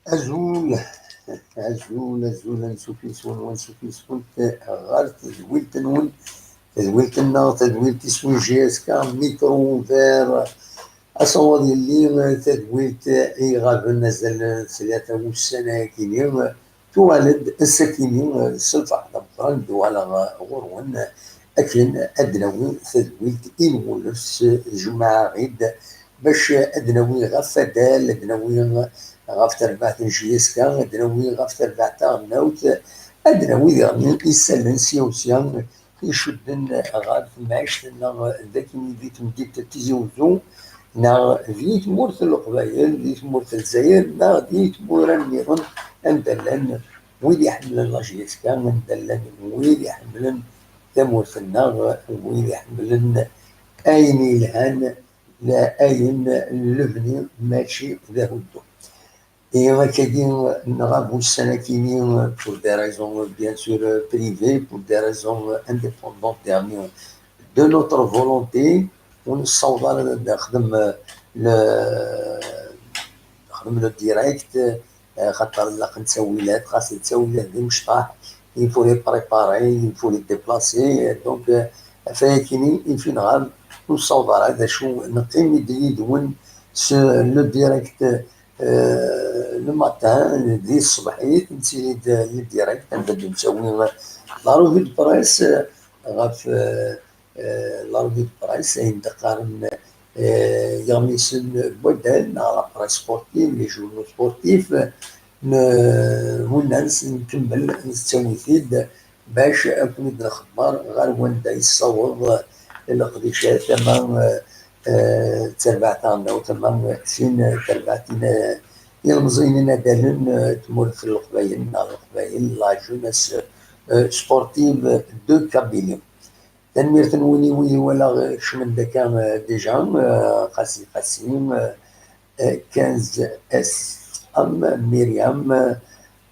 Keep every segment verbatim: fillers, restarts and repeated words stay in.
Azul, azul, azul, ansuf yes-wen, wansuf yes-went ɣer tedwilt-nwen, tadwilt-nneɣ, tadwilt isem J S K, micro ouvert, asawaḍ yelli, tadwilt iɣaben azal n tlata wussan ayakini, tuɣal-d ass-akini s lferḥ d ameqqran d-uɣaleɣ ɣur-wen akken ad d-nawi tadwilt i nwulef s jmaɛaɣ-id bac ad d-nawi ɣef fadal, ad d-nawi ɣef terbaɛt n J S K, ad d-nawi ɣef terbaɛt taɣelnawt, ad d-nawi diɣen isallen sya u sya icudden ɣer temɛict-nneɣ d akken di temdint n Tizi Uzzu, neɣ di tmurt n Leqbayel, di tmurt n Lezzayer, neɣ di tmura nniḍen anda llan wid iḥemmlen la J S K, anda llan wid iḥemmlen tamurt-nneɣ, wid iḥemmlen ayen yelhan, la ayen n lebni, mačči d ahuddu. Et akkagi, nɣab ussan-akini, pour des raisons, bien sûr, privées, pour des raisons indépendantes, يعني, de notre volonté, ur nessaweḍ ara ad nexdem le, nexdem le direct, eh, xaṭer laqen ttawilat, xas d ttawilat d imecṭaḥ, il faut les préparer, il faut les déplacer, donc, eh, ɣef wayakini, il faut nɣab, ur nessaweḍ ara d acu, neqqim-id yid-wen s le direct, eh, le matin, di tṣebḥit, nettili-d le direct, anda d-nettawi la revue de presse, eh, ɣef, eh, eh, la revue de presse, ayen d-qqaren, eh, yiɣmisen n waddal, neɣ la presse sportive, les journaux sportifs, n, winna nkemmel, nettawi-t-id bac ad ken-id-nxebber ɣer wanda yessaweḍ leqdicat, ama, eh, eh, d tarbaɛt taɣelnawt, ama sin terbaɛt in-, ilemẓiyen inadalen, eh, tmurt n Leqbayel, neɣ Leqbayel, la jeunesse, eh, sportive de Kabylie. Tanemmirt-nwen i wid i walaɣ kecmen-d akka, eh, déjà, eh, Qasi Qasi, eh, eh, quinze S M, Myriam,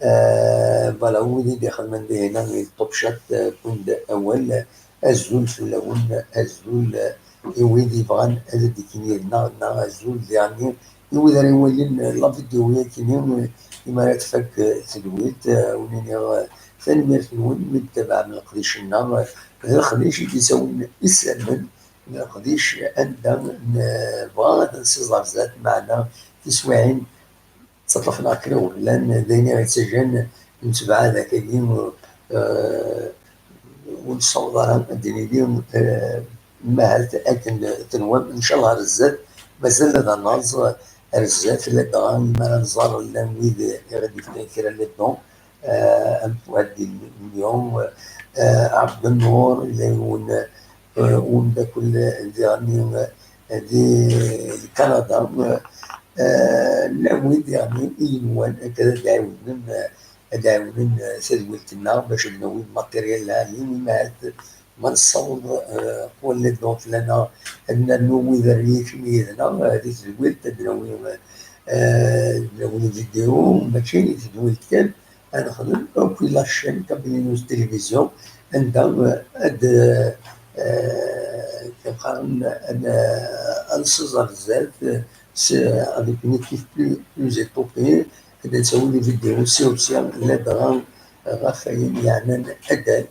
eh, voilà, wid i d-ixedmen dihin, i Top Chat, eh, wwin-d awal, azul fell-awen, azul, eh, i wid yebɣan ad d-ikkin yid-neɣ, neɣ azul diɣen i wid ara iwalin, eh, la vidéo-yakini, eh, imi ara tfak, eh, tedwilt, eh, wen-iniɣ, eh, tanemmirt-nwen mi d-tabaɛem leqdic-nneɣ, eh, d leqdic i d-isawlen isallen, d leqdic anda nebɣa ad nsiẓer zdat, meɛna tiswiɛin ttaṭṭafen-aɣ kra ur llan, d ayen i ɣ-ittaǧǧan netbeɛ dagi, eh, ur nessaweḍ ara ad d-nili, eh, mahal akken tenwam. Ncallah ar zdat, mazal ad naẓ ar zdat, ladɣa mi ara nẓer llan wid i ɣ-d-yefkan kra n les dons, eh, am Fuad Di Lyon, eh, Abdel Nour, yella yiwen, eh, umeddakel diɣen, eh, di Kanada, eh, llan wid diɣen i yenwan akka ad ɛiwnen, eh, ad ɛiwnen, eh, tadwilt-nneɣ bac ad nawi matériel lɛali, imi ahat ma nessaweḍ, eh, ɣef wallen d-uflan-aɣ, ad nernu wid ara yilin yid-neɣ, eh, di tedwilt, ad nawi, eh, ad nawi vidéo, mačči di tedwilt kan, ad nexdem akk la chaîne Kabylie News Télévision, anda, eh, ad, eh, eh, qqaren, ad, eh, ad nsiẓer zdat, eh, s-, avec une équipe plus, plus étoffée, ad d-nettawi les vidéos sya u sya, ladɣa, eh, ɣef wayen yeɛnan addal,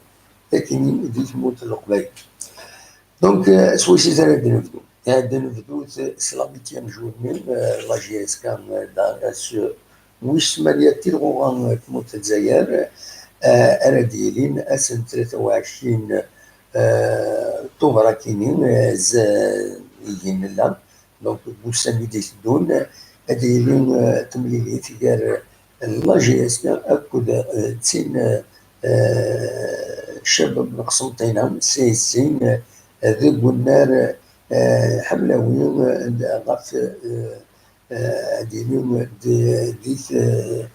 akkenni di tmurt n Leqbayel. Donc, euh, s wacu ara d-nebdu? Ad d-nebdu s, s la huitième journée, euh, la J S K, euh, dans, euh, ce, wis tmanya n tilɣuɣa n tmurt n Lezzayer, eh, ara d-yilin ass n tlata u ɛecrin, eh, Tubeṛ akkin-nni, eh, z-, ihi nella. Donc, deg wussan i d-iteddun, ad d-yili, eh, temlilit gar la J S K akked, eh, d tin, eh, eh, Ccabab n Qsenṭina, C S C, eh, deg unnar, eh, Ḥemlawi, eh, ɣef, eh, eh, ad d-yili di, di, eh,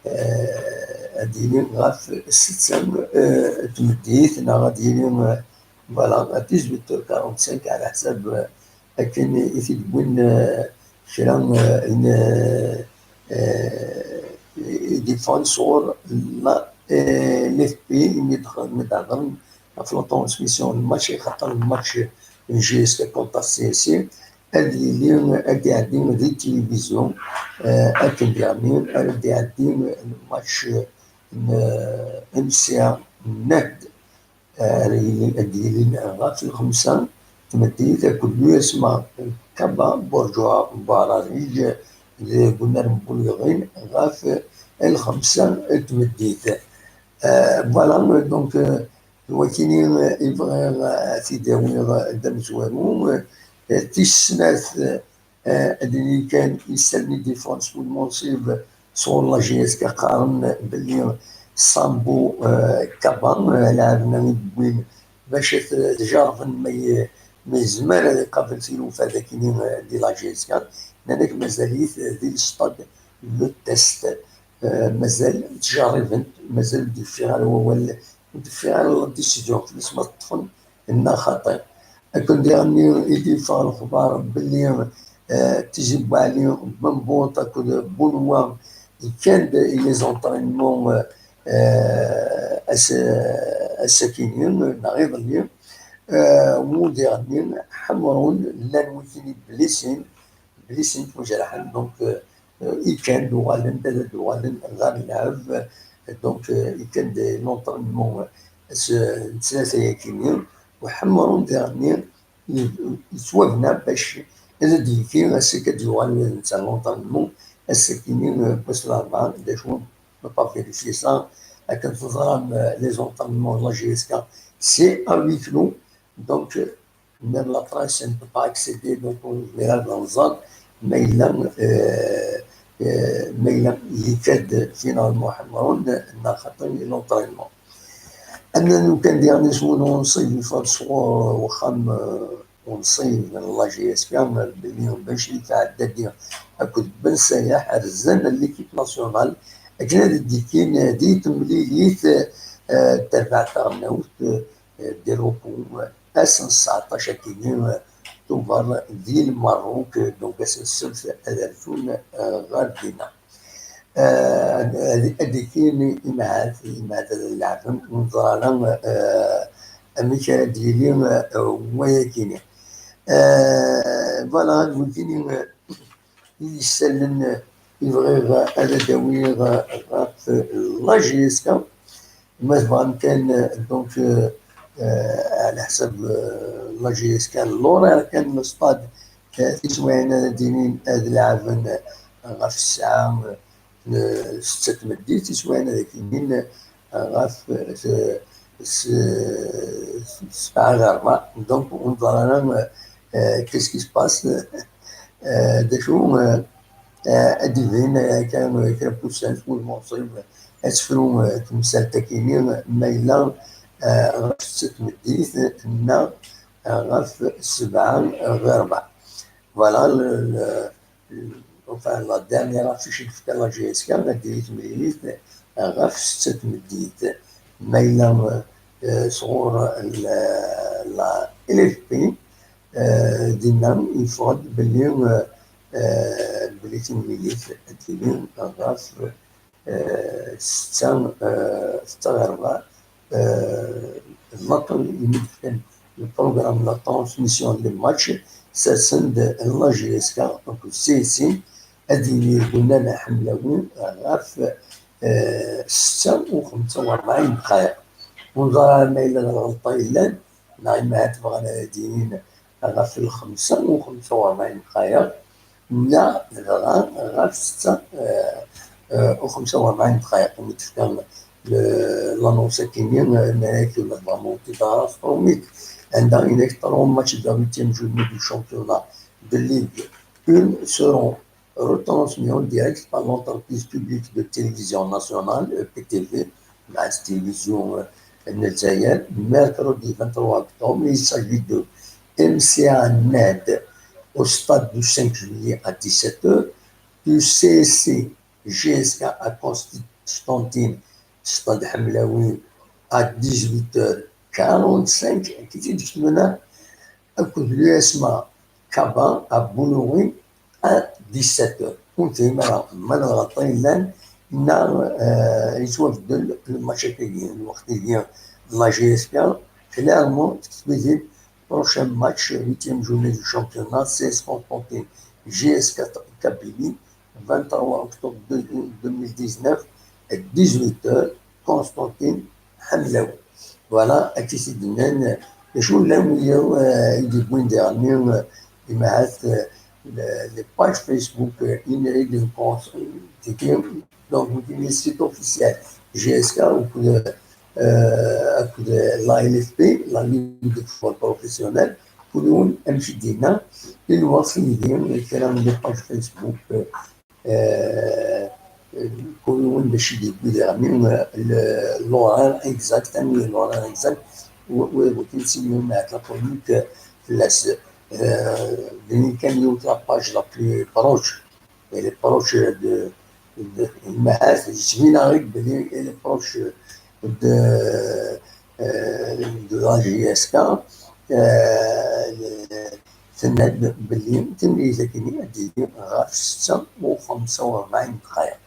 eh, ad d-yili ɣef ssetta, eh, n tmeddit, neɣ ad d-yili, eh, voilà, à dix-huit heures quarante-cinq, ɛla ḥsab, eh, akken i t-id-wwin, eh, kra, eh, n, eh, eh, i d-yeffɣen sɣur la, eh, L F P, imi d-, imi d-hedren ɣef la transmission n match, axaṭer match n J S K contre C S C, ad yili, ad d-iɛeddi di tilivizyu, eh, akken diɣenni ara d-iɛeddi match n, eh, M C A Nahd, eh, ara yili, ad d-yili ɣef lxemsa n tmeddit akked l'U S M A Kaba Bourgois Bararij deg unnar n Bulgarin ɣef lxemsa n tmeddit. Eh, voilà, donc, eh, d wakini, eh, i bɣiɣ, eh, ad t-id-awiɣ, eh, d amezwaru. Eh, tis snat, eh, ad d-nini kan, isallen i d-yeffɣen seg ulmunsib sɣur la J S K qqaren belli Sambu, eh, Kaba, eh, laɛeb-nni i d-wwin bac ad t-jerrben ma ye-, ma yezmer ad iqabel tilufa d akini, eh, di la J S K. Nnan-ak mazal-it, eh, di lestad, le test. Eh, mazal ttjerriben-t, mazal ur d-yeffiɣ ara wawal, ur d-teffiɣ ara la décision fell-as ma teṭṭfen neɣ xaṭi. Akken diɣenni i d-yeffeɣ lexbar belli, eh, Tizi Bouali, Bembout akked Bounwa kkan-d i les entraînements, eh, ass-, ass-akini neɣ iḍelli. Eh, u diɣenni Ḥemrun, llan wikini blessin, blessin, ttujerḥen, donc, eh, eh, ikkan-d uɣalen-d, ad d-uɣalen ɣer lɛeb. Donc, eh, ikkan-d l'entraînement ass n ttlata-yakini, u Ḥemrun diɣenni yettwabna bac ad d-yekki ass-agi ad d-yuɣal netta l'entraînement, ass-akini, eh, n wass n larebɛa, d acu, on peut pas vérifier ça, akken teẓram, eh, les entraînements n la J S K, c'est à huis clos, donc, eh, même la presse ne peut pas accéder, donc ur nezmir ara ad nẓer ma yella, euh, euh, ma yella yekka-d finalement Ḥemrun neɣ xaṭi l'entraînement. Am lukan diɣen isem n unṣib yeffeɣ-d sɣur uxxam, euh, unṣib n la J S K, belli Ben Crif Ɛeddadi akked Ben Sayaḥ rzan l'équipe nationale akken ad d-kkin di temlilit, euh, tarbaɛt taɣelnawt, euh, des repos, ass n sseɛṭac akini, eh, Tubeṛ di Lmerruk, donc ass n ssebt ad rtun, eh, ɣer dinna. Eh, ad, ad d-kkin imahat, imahat ad leɛben, ur neẓri ara, eh, amek ara d-yili, eh, wayakini. Eh, voilà, d wikini, eh, i d-isellen, eh, i bɣiɣ ad d-awiɣ, eh, ɣef, eh, la J S K. Ma tebɣam kan, eh, donc, eh, eh, ɛla ḥsab, eh, la J S K, l'horaire kan n le stade, eh, tiswiɛin ara d-inin ad leɛben, eh, ɣef ssɛa, eh, n setta n tmeddit, tiswiɛin ad ak-inin, eh, ɣef, eh, s-, s-, s-, sebɛa ɣer rebɛa. Donc, ur neẓri ara, eh, eh, qu'est-ce qui se passe, eh, d acu, eh, eh, ad d-ibin, eh, kra, kra n wussan, win meṛṛuẓ, ad tefru, eh, temsalt-akini, ma yella, eh, ɣef setta n tmeddit neɣ, eh, ɣef sebɛa ɣer rebɛa. Voilà, le, le, enfin, la dernière affiche i d-tefka la J S K, ad d-tili temlilit, eh, ɣef setta n tmeddit. Ma yella, eh, sɣur la, la L F P, eh, dinna yeffeɣ-d belli, eh, eh, belli timlilit ad d-tili ɣef, eh, setta, eh, setta ɣer rebɛa, eh, la tr-, imi d-fkan le programme, la transmission des matchs, sersen-d la J S K akked C S C, ad yili deg unnar Ḥemlawi ɣef, eh, setta u xemsa u rebɛin dqayeq. Ur neẓri ara ma yella d lɣelṭa yellan, neɣ imahat bɣan ad d-inin ɣef lxemsa u xemsa u rebɛin dqayeq, neɣ dɣa ɣef setta, eh, euh, au xemsa u rebɛin dqayeq, mi d-tefka le-, l'annonce-agi-nni, euh, yenna-yak ma tebɣam ur t-id-ara teṭṭrum-it. Anda yenna-yak trois matchs de la huitième journée du championnat de Ligue un seront retransmis en direct par l'entreprise publique de télévision nationale, E P T V, la télévision, euh, en Algérie, mercredi vingt-trois octobre. Il s'agit de M C A Ned au stade du cinq juillet à dix-sept heures, du C S C G S K à Constantine, stade Hamlaoui, à dix-huit heures quarante-cinq, qui dit que maintenant, akked l'U S M A Kaba à Boulogne à dix-sept heures. Ur nefhim ara ma d lɣelṭa yellan neɣ, euh, yettwabeddel lmatch-agi, lweqt-agi la G S K, clairement, tekteb-it-id, prochain match, huitième journée du championnat, C S Constantine, G S K Kabylie, vingt-trois octobre deux mille dix-neuf, à dix-huit heures, Constantine Hamlaoui. Voilà, akka i t-id-nnan, d acu llan wiyaḍ, euh, i d-yewwin diɣenni, euh, imahat, euh, le-, les pages Facebook, euh, une règle de compte, euh, donc, une site officielle, G S K, ou que, euh, que la L F P, la Ligue de football professionnel, كلهم أمشي دينا، للوصل يدين، الكلام، les pages Facebook, euh, euh, كلهم باش يديروا لي غني، euh, le-, l'horaire exact, hein, l'horaire exact, و-، و-، وكنسيو مع la chronique, euh, في العس-، euh, لأن كان يوت la page la plus proche, elle est proche de, de, المعاش، جبينا غير بلي elle est proche de, euh, de la G S K, euh, tenna-d belli timlilit-agi ad d-tili ɣef ssetta u xemsa u rebɛin dqayeq.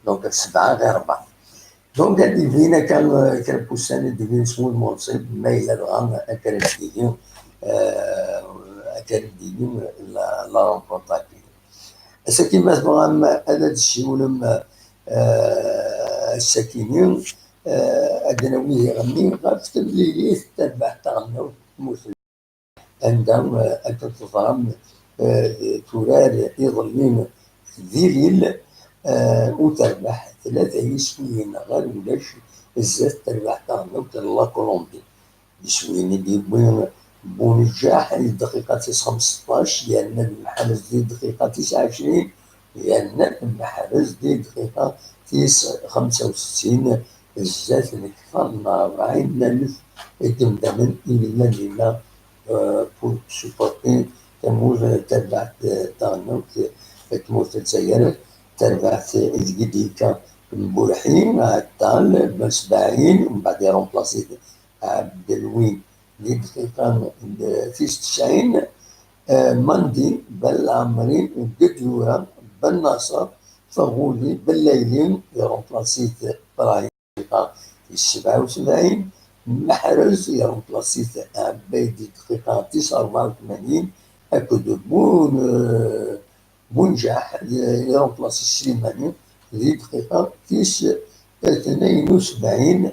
Donc, sebɛa ɣir rebɛa. Donc, ad d-ibin akka, euh, kra n wussan ad d-ibin s wul munṣib, ma yella dɣa akka ara d-tili, euh, akka ara d-tili la, la rencontre-agi. Ass-agi ma tebɣam ad d-tessiwlem, euh, ass-agi-nni, euh, ad d-nawi diɣenni ɣef temlilit tarbaɛt taɣelnawt n tmurt, anda, euh, akken teẓram, euh, turar iḍelli di Lille, euh, u terbeḥ tlata yiswiyen ɣer ulac zdat terbaɛt taɣelnawt n la Colombie. Iswi-nni i d-yewwi Bunǧaḥ i dqiqa tis xemseṭṭac, yerna-d Meḥrez di dqiqa tis ɛecrin, yerna-d Meḥrez di dqiqa tis xemsa u settin, zdat n kter n rebɛin n alef n yimdanen i yellan dinna, euh, pour supporter tamurt, tarbaɛt, euh, taɣelnawt, euh, n tmurt n Lezzayer, tarbaɛt, euh, deg i d-yekka Mburḥi, Ɛeṭṭal, Ben Sebɛin, mbeɛd iremplasi-t Ɛebdelwi di dqiqa n tis tesɛin, euh, Mandi, Ben Lɛemri, Gedura, Ben Naṣer, Faɣuli, Ben Layli, iremplasi-t Brahim, dqiqa tis sebɛa u sebɛin, Meḥrez, iremplasi-t Ɛebbaydi, dqiqa tis rebɛa u tmanyin, akked Bun-, euh, Bunǧaḥ, i-, iremplasi Slimani di dqiqa tis tnayen u sebɛin,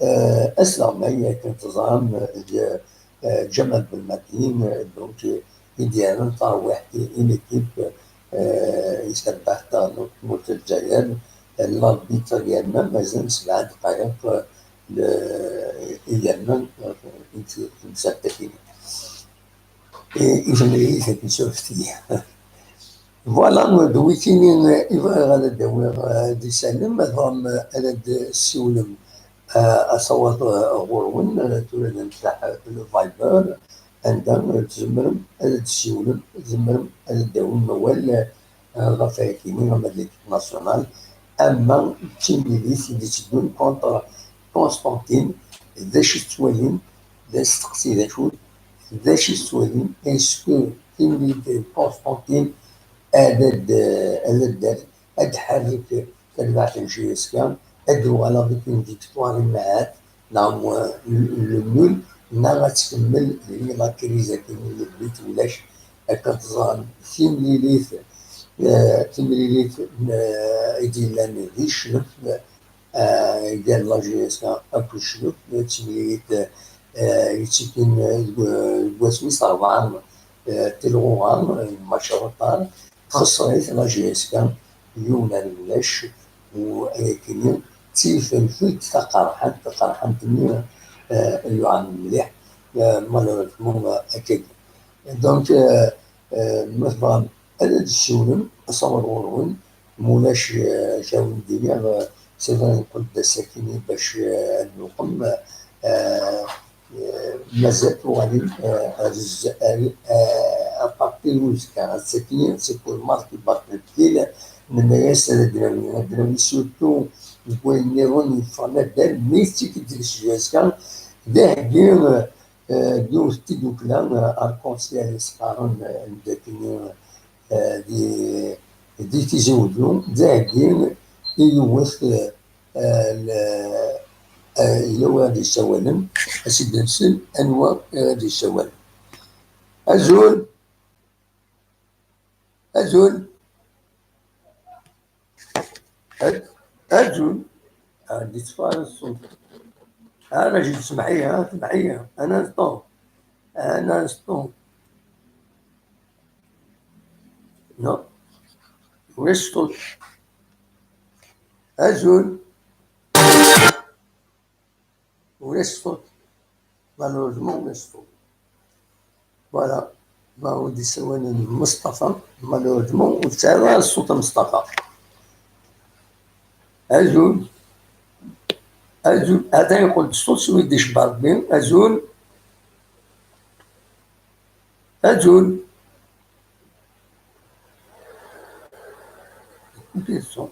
euh, asleɣmay, akken teẓram, d, euh, Ǧamal Belmadi, euh, donc, euh, i d-yerran tarwiḥt i, i l'équipe, euh, i terbaɛt taɣelnawt n tmurt n Lezzayer, euh, l'arbitre yerna mazal sebɛa dqayeq, euh, le-, i yernan, euh, i t-, temsalt-agi. I, i temlilit akken surfet-iyi. Voilà, d wikini, eh, i bɣiɣ ad d-awiɣ, eh, ad d-isalem, ad tebɣam, eh, ad d-ssiwlem, eh, asawaḍ, eh, ɣur-wen, eh, tura d amsaḥ, eh, le Viber, anda, eh, tzemrem ad d-ssiwlem, tzemrem ad d-tawim awal, eh, ɣef ayakini, ama d l'équipe nationale, ama d timlilit i d-itteddun contre Constantine, d acu tettwalim, d asteqsi d acu, d acu tettwalim, est-ce que timlilit n Constantine ad, ad, ad, ad, ad tḥerrek tarbaɛt n J S K, ad d-uɣal avec une victoire imahat, neɣ, euh, le, le nul, neɣ ad tkemmel di la crise akken n le but ulac, akken teẓram timlilit, euh, timlilit, euh, i d-yellan di ccnef, euh, gar la J S K akked ccnef, d timlilit, euh, yettikin, euh, deg, deg wasmi s rebɛa, euh, tilɣuɣa, euh, match retard, txeṣṣer-it la J S K, yiwen ar ulac, u ayakini d tiyita n taqerḥant, taqerḥant-nni, eh, yuɛren mliḥ, eh, malheureusement, eh, akkagi. Donc, eh, eh, ma tebɣam ad d-tessiwlem, asawaḍ ɣur-wen, ma ulac, eh, ad awen-d-iniɣ, eh, c'est vrai, neqqel-d ass-akini bac, eh, ad nweqem, eh, eh, mazal tuɣalin, eh, ar z-, ar, eh, à partir n uzekka. Ass-akini, c'est pour Marc Bartolomé, nenna-yas ad d-nawi, ad d-nawi surtout deg wayen nniḍen yeffɣen addal, mais d tikkelt deg sujjet-a, d aheggi, eh, eh, d yiwet n tiddukla, eh, arc-en-ciel i s-qqaren, eh, anda-kini, eh, di, di Tizi Wezzu, d aheggi i yiwet, eh, eh, l-, eh, yella win ad d-yessawalen, ad s-id-nsel anwa, eh, ad d-yessawalen. Azul! Azul! A-, azul! Ah, d-yetteffeɣ ṣṣut. Ah, Rajid, semmeḥ-iyi, ah, semmeḥ-iyi. Un instant. Un instant. Non. Ulac ṣṣut. Azul. Ulac ṣṣut. Malheureusement, ulac ṣṣut. Voilà. Ma ur d-yessawalen Mustafa, malheureusement, ur tesɛiḍ ara ṣṣut a Mustafa. Azul. Azul. Atan yeqqel-d ṣṣut s wid icebba Rebbi. Azul. Azul. Coupé le son.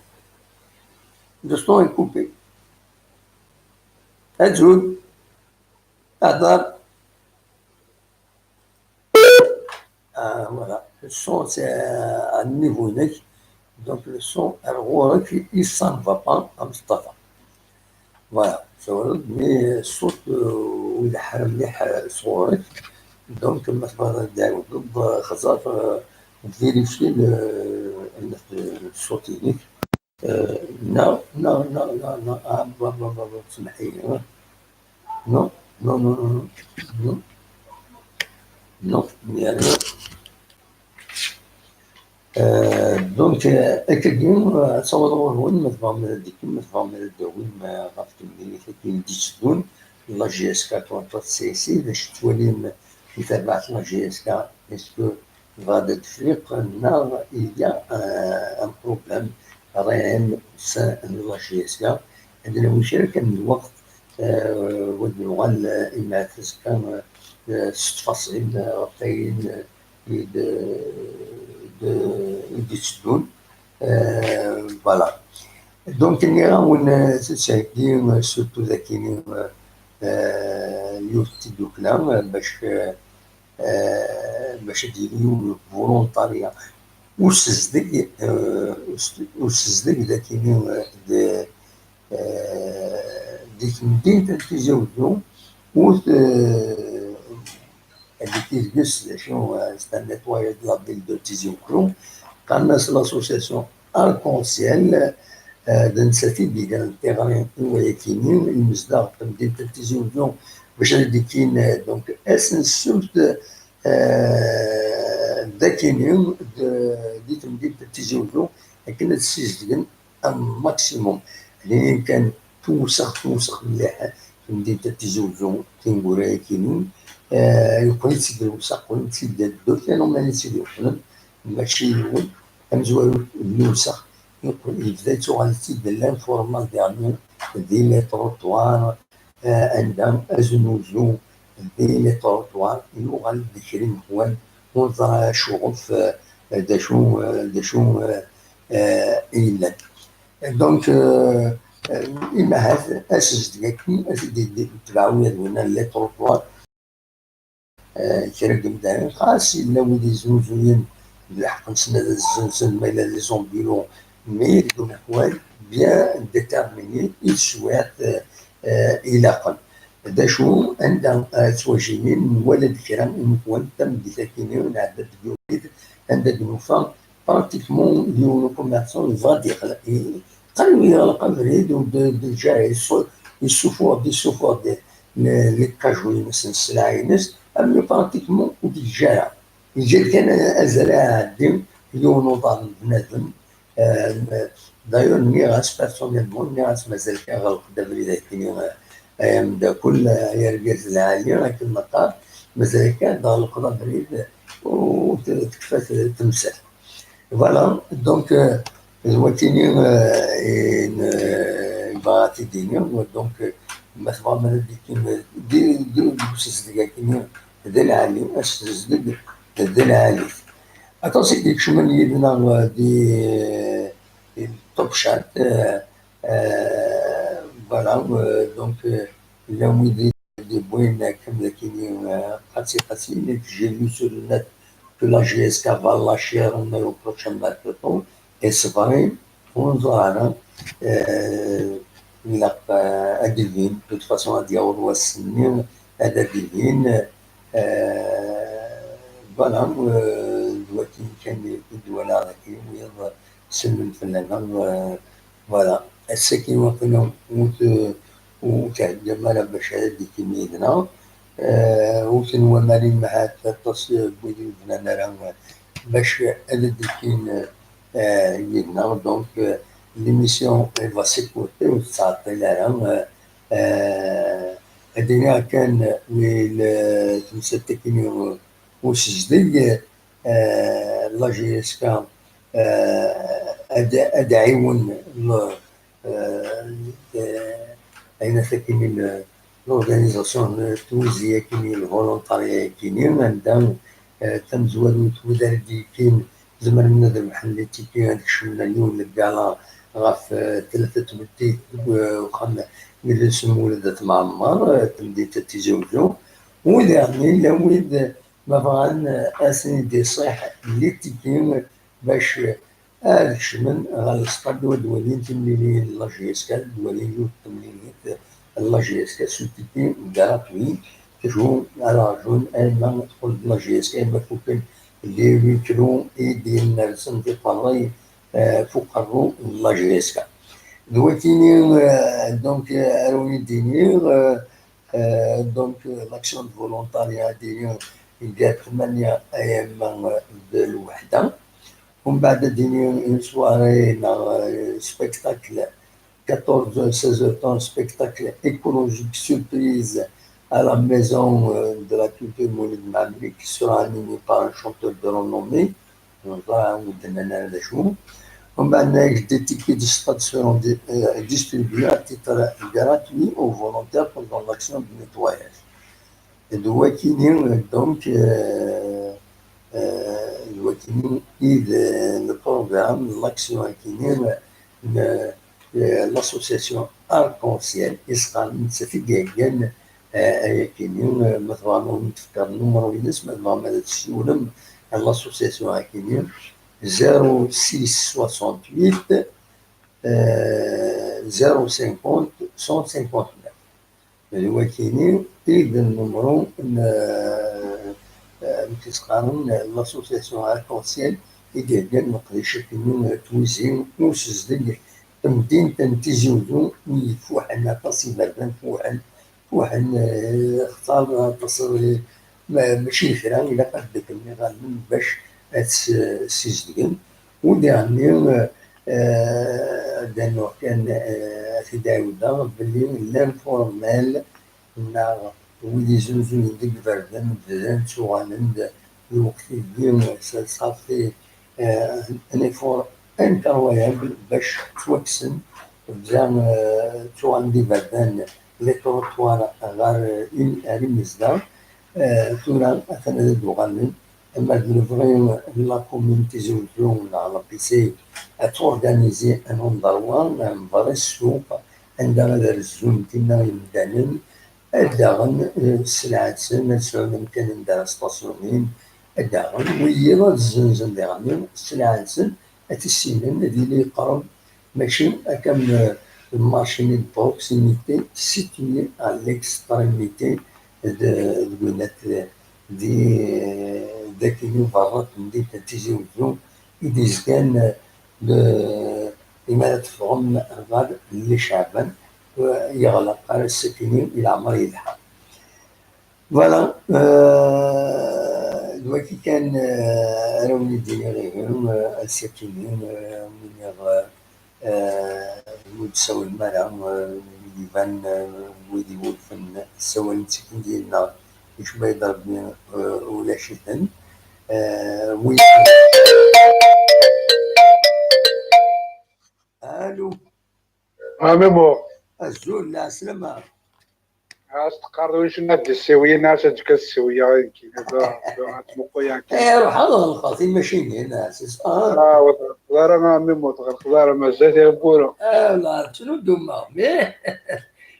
Le son est coupé. Azul. Hḍer. Ah, voilà. Le son, c'est, euh, à niveau-inek. Donc, le son, ar ɣur-k, il s'en va pas, a Mustafa. Voilà. Ssawaleɣ-d, mais ṣṣut, euh, ur ileḥḥu ara mliḥ, euh, sɣur-k. Donc, ma tebɣiḍ ad d-tɛiwdeḍ, euh, xẓer, euh, vérifier le, le, le ṣṣut-inek. Euh, non, non, non, non, non. Ah, bah, bah, bah, bah, semmeḥ-iyi, hein. Non, non, non, non, non. Non. Non, il y a rien. Euh, donc, euh, akkagi, euh, ad tawiḍ ɣur-wen, ma tebɣam ad d-tekkam, ma tebɣam ad d-tawim, euh, ɣef temlilit-agi i d-itteddun, la J S K contre C S I, d acu tettwalim di terbaɛt n la J S K, est-ce que tebɣa ad d-tefriq, neɣ il y a, euh, un problème réel au sein de la J S K? Ad nawi kra kan n lweqt, euh, ad nuɣal, euh, imaɛt azekka, euh, s ttfaṣil, euh, ɣef wayen, euh, i d-, d-, i d-itteddun. Euh, voilà. Donc, nniɣ-awen, euh, tettheggi, euh, surtout dagi, euh, euh, yiwet n tiddukla, euh, bac, euh, euh, bac ad d-yili yiwen n volontarya usezdeg, euh, us-, usezdeg dagi, euh, d-, euh, di temdint n Tizi Wezzu, ur t-, euh, di Tizi Wezzu, c'est un nettoyage de la ville de Tizi Wezzu, qqaren-as l'association Arc-en-Ciel, euh, d nettat i d-igan tiɣri i wayakini, imezdaɣ n temdint n Tizi Wezzu, bac ad d-ikkin, euh, donc, ass n ssebt, euh, d akini, d-, di temdint n Tizi Wezzu, akken ad ssizdgen un maximum. Linin kan tewsex, tewsex mliḥ temdint n Tizi Wezzu, tineggura-yakini, eh, yeqqel-itt-id lewsex, qqlen-tt-id d phénomène i tt-id-yeqqlen, mačči yiwen, amezwaru n lewsex, yeqqel, yebda yettuɣal-itt-id d l'informal dernier, di les trottoirs, eh, anda aznuzu di les trottoirs yuɣal d kra n leḥwal ur neẓri acuɣef, eh, d acu, eh, d acu, eh, eh, i yellan. Donc, euh, euh, imahat, asezdeg-agi, ad t-id-, id-, tebɛu yad winna, les trottoirs, euh, kra n yimdanen, xas yella wid yeznuzuyen, d lḥeqq-nsen ad zzenzen, ma yella les ambulances, mais deg umeḥwal, bien déterminé, i teswiɛt, euh, euh, ilaqen. D acu, anda, euh, ttwajinin, nwala-d kra n imeḥwal, tameddit-agi, nɛedda deg ubrid, anda d-nufa, pratiquement, yiwen ukummerṣan yebɣa ad d-yexleq, i-, qrib yeɣleq abrid, u d-, déjà yessu-, yessufuɣ-d, yessufuɣ-d le-, les cajots-ines n sselɛa-ines, armi pratiquement ur d-yeǧǧi ara. Yeǧǧa-d kan azal ad iɛeddi yiwen uḍar n bnadem, D'ailleurs, nniɣ-as personnellement, nniɣ-as mazal kan ɣelqeɣ-d abrid akkenni, ay ameddakel, ay argaz lɛali, akken neqqar, mazal kan ɣelqeɣ-d abrid, u tekfa temsalt. Voilà, donc, d wakkini, i yebɣa ad t-id-iniɣ, donc, ma tebɣam ad d-ikkim di usezdeg akkenni d lɛali, asezdeg d lɛali. Aṭas i d-ikecmen yid-neɣ di Top Chat, voilà, donc, llan wid d-yewwin akken d akkenni, qasi qasi, nekk j'ai lu sur le net que la J S K va lâcher en août prochain mercato, et c'est vrai, ur neẓri ara, ilaq ad d-ibin, de toute façon ad d-yaweḍ wass-nni, ad d-ibin, voilà, d wakken kan i d-walaɣ dagi, wiyaḍ sellen fell-aneɣ, voilà. Ass-agi waqila ur t-, ur theddam ara bac ad d-ikkim yid-neɣ. Ur tenwam ara ahat aṭas n wid ur bnan ara bac ad d-ikkin yid-neɣ. Donc, l'émission elle va s'écourter, ur tettɛeṭṭil ara. Ad iniɣ kan, temsalt akkenni usezdeg, la J S K ad, ad ɛiwen ayen akkenni l'organisation n twizi akkenni, le volontariat akkenni, anda tamezwarut wid ara d-yekkin zemren ad rebḥen les tickets, ad kecmen yiwen n lgala ɣef tlata tmeddit deg uxxam n Lsem Uled At Mɛemmer, tamdint n Tizi Uzzu. U diɣen yella wid ma bɣan ad sen-id-iṣiḥ les tickets bac ad kecmen ɣer lestad u ad walin timliliyin n la J S K, ad walin yiwet temlilit n la J S K s utipi gratuit. Acu ara rjun arma teqqel-d la J S K, arma fukken les huis clos i d-yennersen tiqerray f uqerru n la J S K. D wakkini, donc, ara wen-id-iniɣ, donc, l'action de volontariat ad d-iniɣ gar tmanya ayama d lweḥda. Umbeɛd ad d-iniɣ une soirée neɣ spectacle, quatorze, seize heures temps, spectacle écologique surprise à la maison de la culture Moulid Mahamri, qui sera animé par un chanteur de renommée. Ur d-nnan ara d acu. Umbeɛd, des tickets de stade seront distribués à titre gratuit aux volontaires pendant l'action de nettoyage. D wakkini, donc, d wakkini i d le programme, l'action akkenni n l'association Arc-en-Ciel, i s-qqaren nettat i d-iheggan ayakini. Ma tebɣam ad wen-d-fkeɣ numeru-ines, ma tebɣam ad tessiwlem ɣer l'association akkenni, zéro six soixante-huit, zéro cinquante, cent cinquante-neuf. D wakkini i d nnumru n, amek i s-qqaren, l'association Arc-en-Ciel i d-iheggan leqdic akkenni n twizi usezdeg, tamdint n Tizi Uzzu, i ifuḥen aṭas iberdan, fuḥen, fuḥen, xtar aṭas, mačči d kra, ilaq ad dduklen iɣallen bac ad ssizdgen. U diɣenni, ad d-anuɣ kan, ad t-id-ɛiwdeɣ belli l'informel neɣ wid izunzuyen deg iberdan bdan ttuɣalen-d lweqt-agi, ṣafi, un effort incroyable bac ttwakksen, bdan ttuɣalen-d iberdan, les trottoirs ɣer, ar imezdaɣ. Tura atan ad d-uɣalen. Ama d lebɣi n la commune Tizi Uzzu neɣ la P C ad tturganizi un endroit, un vrai ssuq, anda ad rezzun dinna yimdanen, ad d-aɣen sselɛa-nsen, ad sɛun amkan anda ara stasyunin, ad d-aɣen wiyiḍ ad zzenzen diɣenni sselɛa-nsen, ad t-issinen ad yili yeqreb, mačči akka am le marché-nni de proximité situé à l'extrémité de, de Gwinnett, di, d akkenni berra n temdint n Tizi Uzzu i d-yezgan, imi ara teffɣem ɣer Lli Ceɛban, yeɣleq ar ass-akkenni i leɛmer yelha. Voilà, euh, D wagi kan, eh, ara wen-d-iniɣ ihi, eh, ass-akini, eh, win iɣ-, eh, ur d-tsawlem ara, eh, iban, eh, wid iwulfen ssawalen d tikendiyin-nneɣ, kecma-yi-d Rebbi, eh, ulac-iten. Eh, win Alu. A Mimo. Azul, lɛeslama. As teqqar d wicen ad d-ssiwyen, as ad k-ssiwyeɣ, ad tmuqul akka. Eh, ruḥ ad ɣelqeɣ timacinin, as is-, ah. Ah, ur tɣelqeḍ ara, a Mimo, ur tɣelqeḍ ara, mazal tiɣbura. Ah, la, ttnuddumeɣ, mais,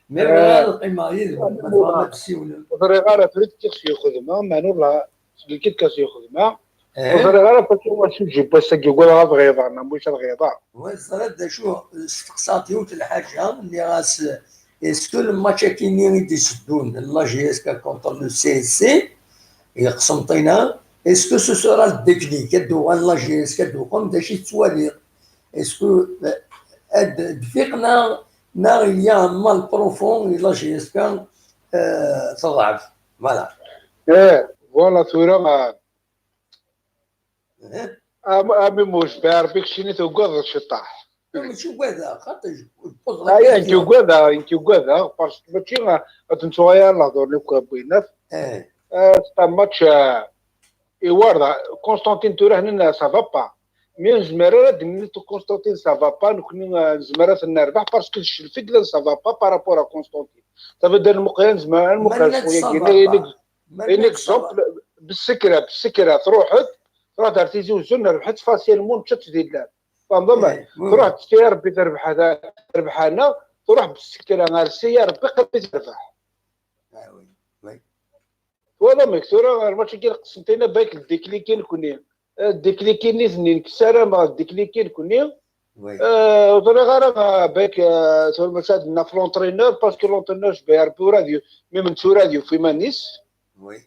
mais bɣiɣ ad qqimeɣ yid-wen, ma tebɣam ad tessiwlem. Ur ẓriɣ ara, tura kkiɣ si uxedma, meɛna ur la-, seg lkit kan si uxedma. Eh? Ur ẓriɣ ara, parce que wacu ǧib wass-agi, ugadeɣ ad ɣiḍeɣ, neɣ maca ad ɣiḍeɣ. Wa, teẓriḍ d acu, steqsaɣ-d yiwet n lḥaǧa, nniɣ-as, est-ce que le match-agi-nni i d-iteddun, la J S K contre le C S C, i Qsenṭina, est-ce que ce sera le déclic, ad d-uɣal la J S K, ad d-uɣal, d acu i tettwaliḍ? Est-ce que, eh, ad d-fiqen, neɣ, neɣ il y a un mal profond, i la J S K, eh, teḍɛef? Voilà. Eh, voilà, tura, eh, Eh? Am, am imuc, Rebbi keččini tugadeḍ ciṭaḥ. Mačči ugadeɣ, xaṭi, aya, nekk ugadeɣ, nekk ugadeɣ, parce que mačči, ah, ad nettuɣal lehdur-nni akk wwin-at. Eh. Eh, c'est un match, eh, iwarda, Constantine tura hnin, ça va pas. Mais nezmer ara ad d-nini Constantine ça va pas, nekni, eh, nezmer ad ten-nerbeḥ, parce que d cclef i yellan ça va pas par rapport à Constantine. Ça veut dire, lmuqya nezmer, lmuqya ma nella cwiya ça va pas. Ma nella ça va. Un exemple, Bessekra, Bessekra, truḥ-d, truḥ-d ar Tizi Uzzu, nerbeḥ-tt facilement, nečča-tt di llan. Tfehmeḍ? Eh, oui, oui. Truḥ-d Siya Rebbi terbeḥ, terbeḥ-aneɣ, truḥ Bessekra ar Siya Rebbi qrib i terbeḥ. Ah, oui, oui. Twalaḍ amek tura, lmatch-agi n Qsenṭina, bac ad d-ikliki nekni. Eh, d-ikliki nitni, nekk ssarameɣ d-ikliki nekni. Oui. Eh, ur ẓriɣ ara, eh, bac, eh, tura mačči ad naf l'entraîneur, parce que l'entraîneur, jbaɛ Rebbi ur ad yu-, même netta ur ad yufi iman-is. Oui.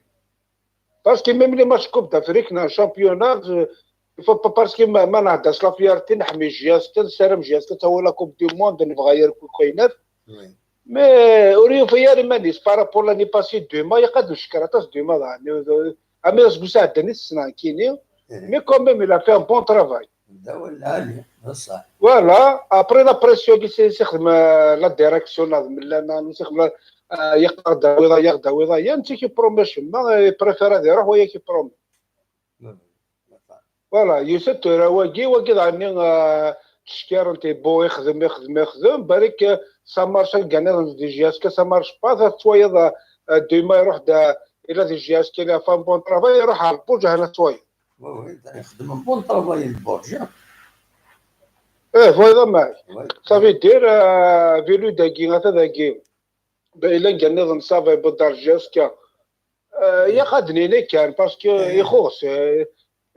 Parce que même les matchs Coupe d'Afrique, neɣ championnat, eh, il faut pas, parce que ma, ma nehder s la fierté, neḥmi J S K, nessaram J S K ad tawi la Coupe du Monde, nebɣa yir kul kainat. Oui. Mais ur yufi ara iman-is par rapport l'année passée, Duma, ilaq ad neckeṛ aṭas Duma daɣen. Ami aseggas iɛeddan i t-ssneɣ nekkini, eh, mais quand même, il a fait un bon travail. D awal lɛali, d ṣṣeḥ. Voilà, après la pression-agi s, s ixdem, euh, la direction, neɣ d mella, neɣ s ixdem la, euh, yeqqar-d awiḍ aya, aɣ-d-awiḍ aya, netta ki promet cemma, euh, préfère ad iruḥ, waya ki promet. Voilà, yusa-d tura wagi, wagi daɣen-nni, ah, ttcekkiren-t, bon, ixdem, ixdem, ixdem, balak, ah, ça marche, anga nniḍen di J S K, ça marche pas, ad tettwaliḍ, ah, ah, Duma iruḥ-d, ah, ila di J S K, il a fait un bon travail, iruḥ ɣer Lbuǧa, hna tettwaliḍ. Oui, oui, ixdem un bon travail, Lbuǧa. Eh, voilà, ma. Oui. Ça veut dire, ah, Vilu dagi, ata dagi. Ila anga nniḍen ça va, yewweḍ ar J S K. Eh, ilaq ad d-nini kan, parce que, eh, ixuṣ, eh,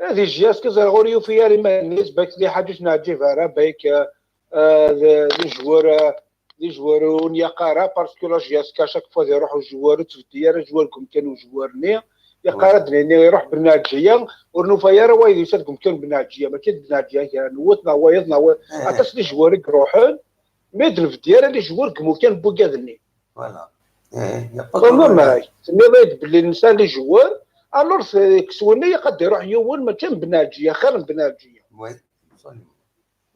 eh, di J S K ẓriɣ ur yufi ara iman-is, balak d lḥaǧa ur s-neɛǧib ara, balak, eh, eh, d, d joueur, eh, d joueur ur n-ilaq ara, parce que la J S K chaque fois ad iruḥ ujwar, ur ttbeddi ara ujwar deg umkan ujwar-nni. Ilaq ara ad d-nini, iruḥ Ben Ɛeǧǧiya, ur nufa ara wayeḍ yusa-d deg umkan n Ben Ɛeǧǧiya, mačči d Ben Ɛeǧǧiya kan, nwet neɣ wayeḍ neɣ wayeḍ. Eh. Aṭas n ijwar i iruḥen, mais ur d-nbeddi ara ijwar deg umkan n wigad-nni. Voilà. Eh, y a pas de problème. Tenniḍ-iyi-d belli nesɛa les joueurs, alors c'est, kkes winna ilaq ad d-iruḥ yiwen, mačči n Ben Ɛeǧǧiya, xir n Ben Ɛeǧǧiya. Oui, absolument.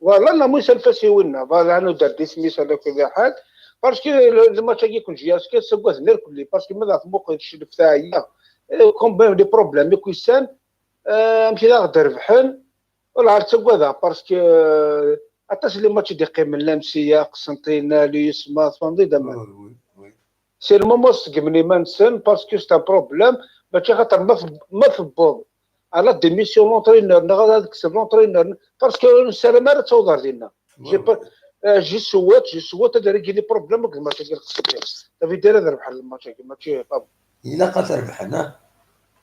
Voilà, la musa nfas i winna, voilà, anu dar dismis ala kulli ḥal, parce que le, le match-agi kun J S K ssagaden irkelli, parce que ma d-tmuqel cclef teɛya, eh, quand même les problèmes i kusan, eh, amek i d aɣ-d-rebḥen, Ur la ttagadeɣ, parce que, euh, aṭas n les matchs i d-iqqimen, l'Amsiya, Qsenṭina, l'U S M A, tfehmeḍ-iyi-d aman. Oui, oui, oui. C'est le moment ṣeggmen iman-nsen, parce que c'est un problème, mačči xaṭer ma t-, ma tewweḍ à la démission l'entraîneur, neɣ ad kksen l'entraîneur, parce que ur nessaram ara ad taweḍ ar dinna. J'ai pas, euh, je souhaite, je souhaite ad régler problème akked match-agi n Qsenṭina. Ça veut dire ad rebḥen le match-agi, mačči pas bon. Ilaq ad t-rebḥen, ah?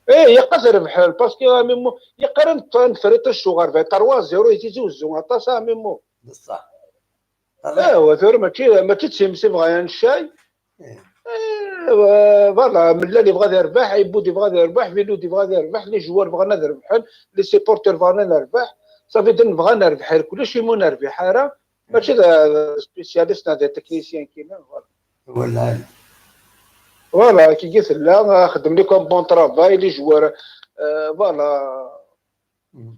Eh, ilaq ad t-rebḥen, parce que, ah, Mimo, ilaq ara neffer iṭij s uɣerbal, trois zéro i Tizi Uzzu, aṭas, ah, Mimo. Beṣṣeḥ. Eh, wa tura mačči, mačči d times i bɣan ccay. Eh. Eh, voilà, Mellal yebɣa ad yerbeḥ, Ibud yebɣa ad yerbeḥ, Vilud yebɣa ad yerbeḥ, les joueurs bɣan ad rebḥen, les supporters bɣan ad nerbeḥ, ça veut dire nebɣa ad nerbeḥ irkelli, acimi ur nerbiḥ ara, mačči d, d spécialiste neɣ d technicien kina, voilà. Voilà. Voilà, kiki tella, xeddmen comme bon travail, les joueurs, Voilà.